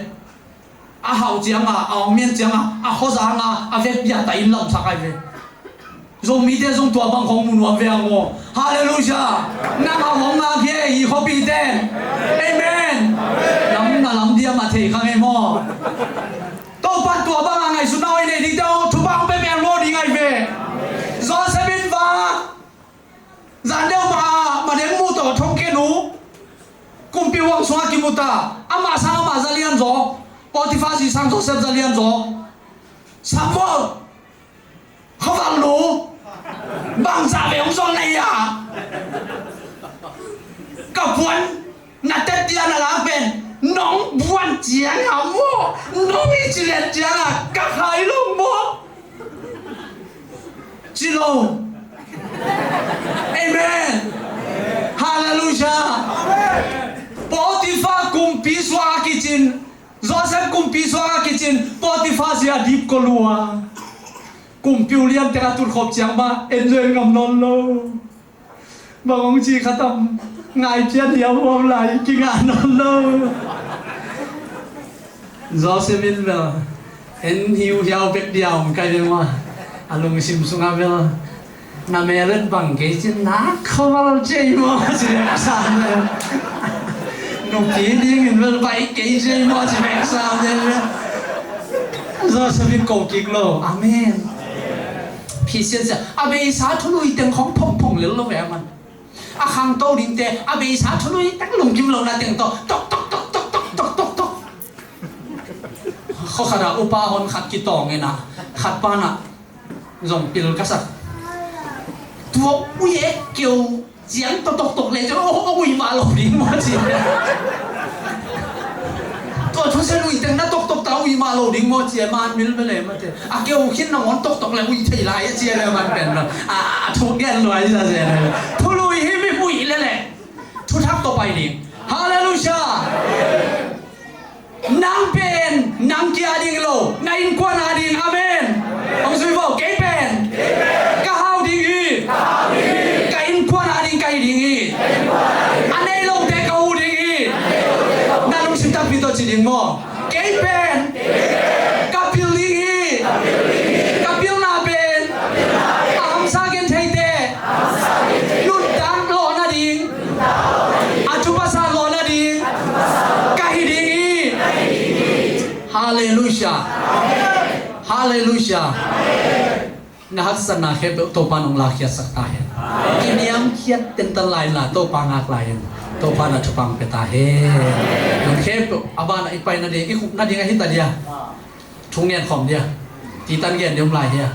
A hau cianga, a awngmian cianga, a khuazanga a vekpi a ta inn lamsak ai ve. Zomite zong tua bang khong mu nuam ve ang aw. Halleluiah. Nang a hong ngak hi e, i khuapite. Amen. Lam na lam diam a thei kha ngei maw? Topa tua bang a ngaihsutna hoih nei dingte aw, thupha hong pia pian lo ding ai ve. Joseph in vak. Zan deuh ma, ma deng mu tawh thong khen uh. Kumpi huang sungah kimu ta. Amah sang amah za lian zaw. Potiphar zi sang Joseph za lian zaw. Samuel, khuaval nu, bangzah ve hong zon na hia? Ka puan na tet dia na lak pen nong buan ciang a maw, nong i ci lian ciang a ka khai lo maw? Ci lo. Amen. Halleluiah. Potiphar kumpi suang a kicin, Joseph kumpi suang a kicin, Potiphar zi a dip ko lua. Kumpi ulian teng a tutkhop ciang mah en zui ngam nawn lo. Bang hong ci kha tam, ngai pian hiauhuau lai, kingah nawn lo. Joseph in bel en hiuhiau bek dia om kai ve maw. A lungsim sungah bel na meret bang kei cin na khuaval cei maw ci bek sam le. Nupi dingin bel baih kei cei maw ci bek sam le. Joseph in ko kik lo. Amen. Phisian sia a beisa thului teng khong phongphong lel lo ve a man. A khangto dingte a beisa thului teng lungkim lo na teng tawh tok tok tok tok tok tok tok tok. Khua khat ah upa hon khat kitawng in a, khat pan ah zong pil ka sak. Tua ui e keu ciang tawh toktok le ciang, oh, oh, ui mah lo ding maw ci. Tua thusia ui teng na toktok ta ui mah lo ding maw ci, man mil bele mate. A keu khin nangawn toktok le ui thei lai a ci le man pen lo. A, a thuk gen lo a ci le. Thului hi mi ui le le. Thuthak tawh pai ding. Halleluiah. Nang pen nang kia ding lo, na innkuan a ding. Amen. Hong zui vo, kei pen ka hau ding hi. Ka innkuan a ding ka hi ding hi. A nei lote ka hu ding hi. Na lungsim takpi tawh ci ding maw? Kei pen ka pil ding hi. Ka pilna pen a hamsa gentheite nuntak lawh nading, a thupha sa lawh nading ka hi ding hi. Halleluiah. Halleluiah. Na haksatna khempeuh Topa nong lakkhiatsak ta hen. Kiniamkhiat tentan lai inla Topa ngak lai in Topa na thupha pia ta hen. Nang khempeuh a banah i pai nading, i khup nading ahi ta dia. Thungen khawm dia. Titan gen dia om lai hia.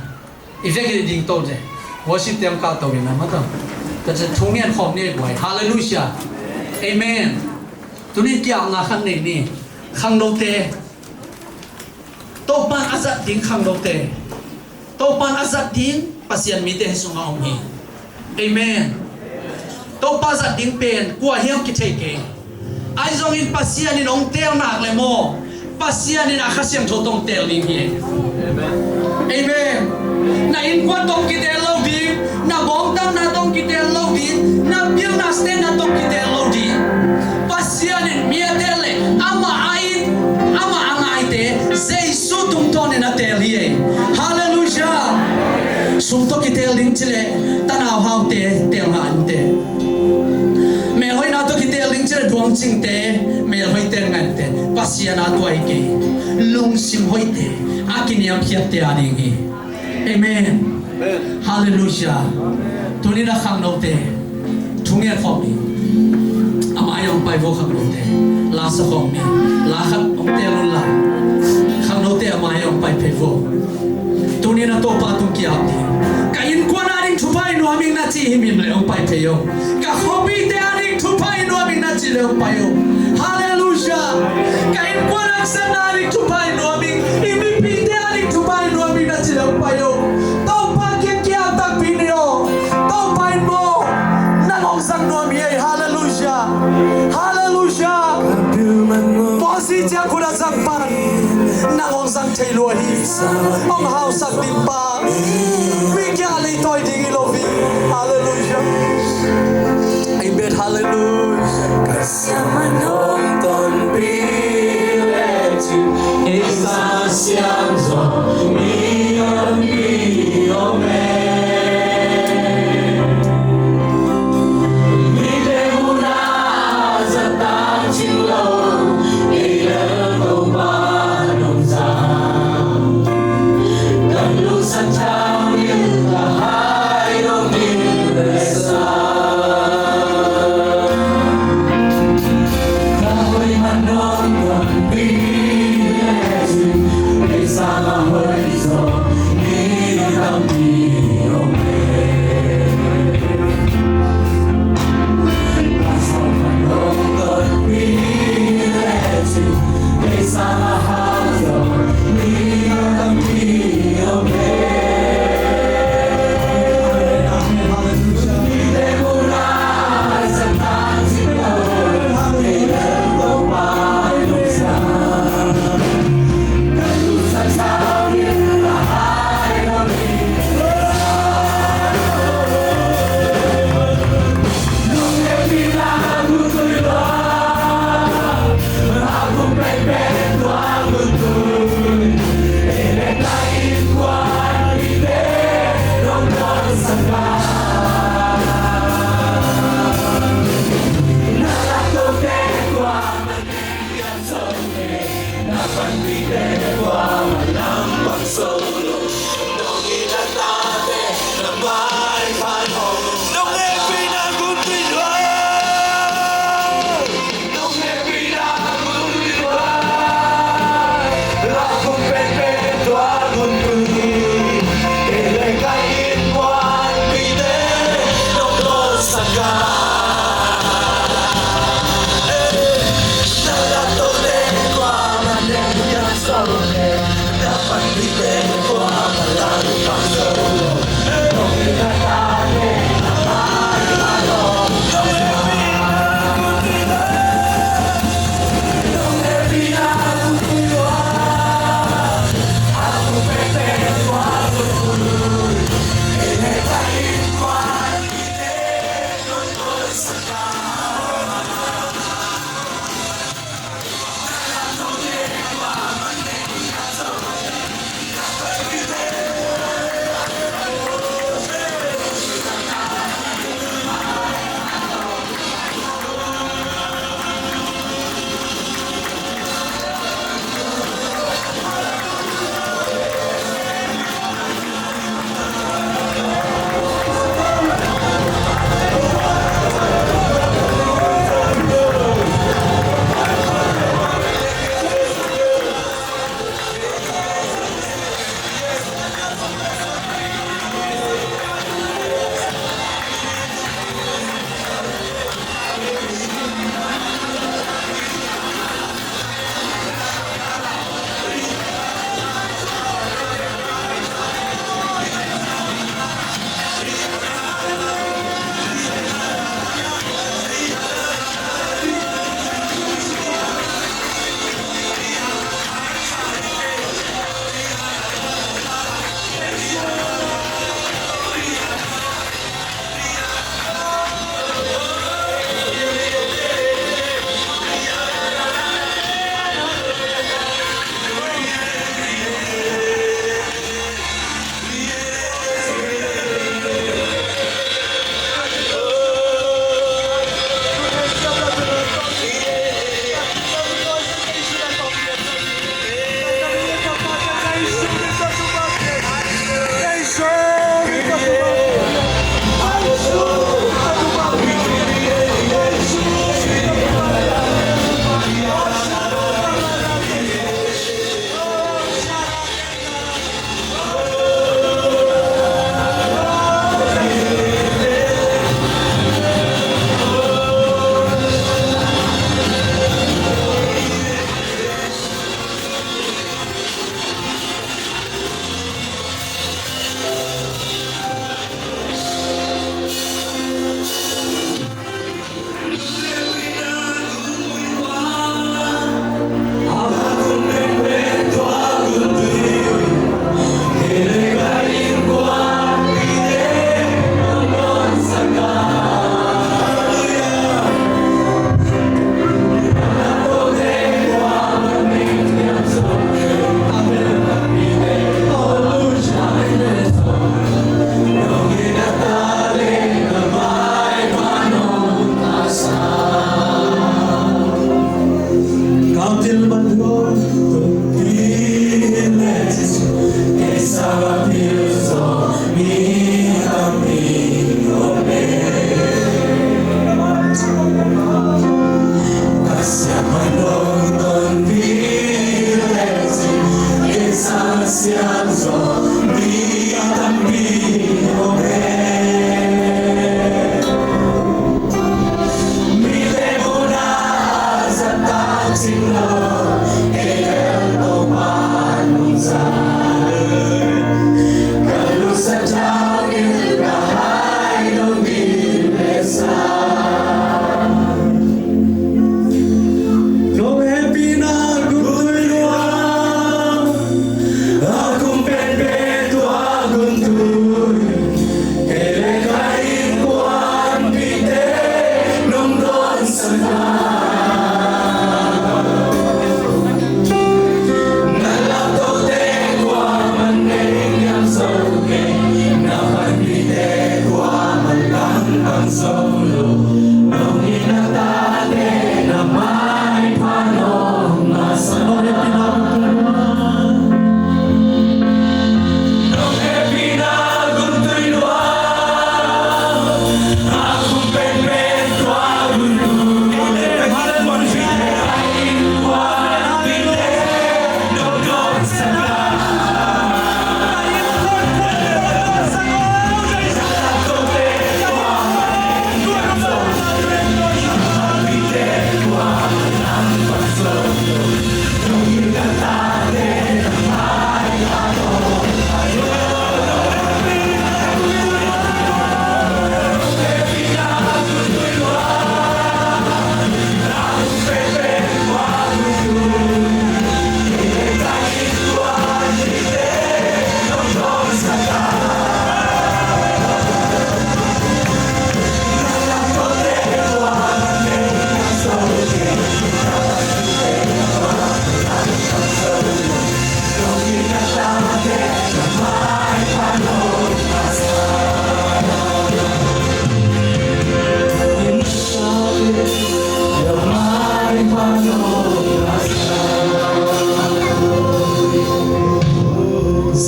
I vek i ding to je. Worship tiam kal to in a ma to. Tua ciang thungen khawm ni buai. Halleluiah. Amen. Tuni kiamna khat nei ni. Khangnote. Topan a zat ding khangnote. Topan a zat ding Pasian mite hi sungah om hi. Amen. Topa zat ding pen kua hiam kithei kei. Ahi zongin Pasian in hong teel nak le maw, Pasian in a Kha Siangtho tawh hong teel ding hi. Amen. Na innkuan tawh kiteel lo ding, na bawngtanna tawh kiteel lo ding, na pilna standard tawh kiteel lo ding. Pasian in mi a teel le amah a it, amah a ngaite Jesu tungtawnin a teel hi. Halleluiah. Sum tawh kiteel ding ci le tanau haute teel ngah inteh. Melhoihna tawh kiteel ding ci le duangcingte melhoih teel ngah inteh. Pasian a tuai kei lungsim hoihte a kiniamkhiatte a ding hi. Amen. Halleluiah. Tuni-in a khangnote thungen khawm ni. A mai ah hong pai vo khangnote. La sa khawm ni. La khat hong teel un la. Khangnote a mai ah hong pai phei vo. Tuni-in a Topa tung ki-ap ni. Ka innkuan a ding thupha hi nuam ing na ci himhim le hong pai phei o. Ka khuapite a ding thupha hi nuam ing na ci le hong pai o. Halleluiah. Ka innkuan haksatna a ding thupha hi nuam ing, i mipite a ding thupha hi nuam ing na ci le hong pai o. Topa kiang ki-ap takpi ni o. Topa in maw nang hong zang nuam hi ei. Halleluiah. Halleluiah. Mosi ciang khut a zang pan nang hong zang thei lua hi. Hong hausak ding pa mi kia leitawi ding hi lo hi. Halleluiah. Amen. Halleluiah. Ka siamah nong tonpih lecin, ei Kha Siangtho mi tonpih om e. Mite hun a zat tangcing lo, ei lel Topa nong zang. Kan lungsim thang in ka hai dong in le sa.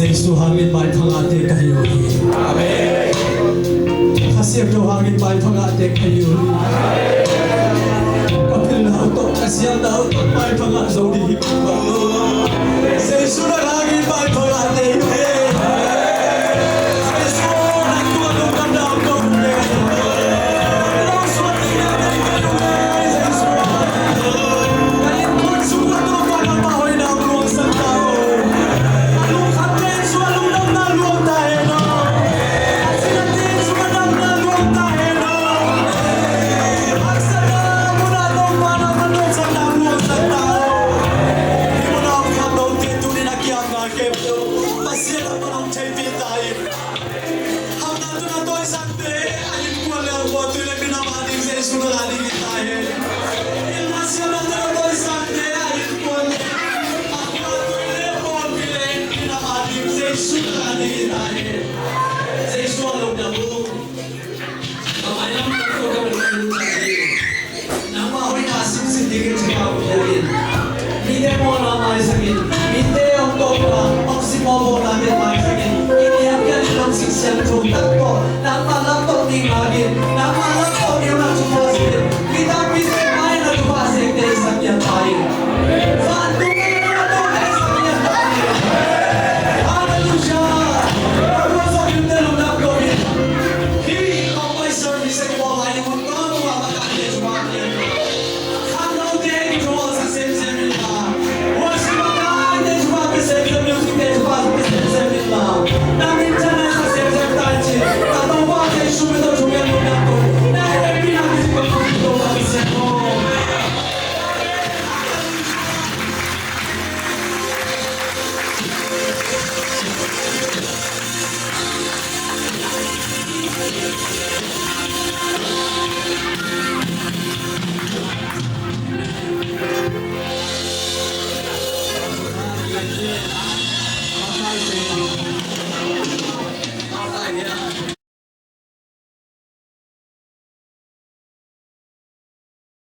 Jesu hangin maipha ngahte ka hi uh hi. Amen. Kha Siangtho hangin maipha ngahte ka hi uh hi. Ka pilna uh tawh, ka siatna uh tawh maipha ngah zo ding hi. Jesu na hangin maipha ngahte hi uh hi. Jesu na tua tung ka dam ko uh hi. Hauhna tawh na tawisangte a innkuan le a khuatui le minam ading Jesu na la ding hi ta hen. Pilna siamna tawh na tawisangte a innkuan le a khuatui le a pawlpi le minam ading Jesu na la ding hi ta hen. Jesu a lungdam uh. Ka mailam tawh ka lungdam uh. Nangmah hoihna simsim dingin thupha hong pia in. Mite mawhna maisak in. Mite hong tawpna, hong sim mawhmawhnate maisak in. I niamkhiat in lungsim siangtho tak tawh nangmah lam tawh ding ngak in. Nangmah lam tawh ding ngak thupha sak in. Mi tampite mai na thupha sekte i sak pian ta in. Vantung i na tawh i sak pian ta in. Halleluiah. Ka ruang sak in te lungdam ko in. Hih Service i bawl lai ding hun tawh tua makaite thupha pia in la. Khangnote i thupha sak semsem in la. Worship makaite thupha pia semsem, music te thupha pia semsem in la. Na minthanna i sak semsem ta in ci. Ka Topa Jesu min tawh thungen lungdam ko. Na hehpihna kici ko, Topa Jesu.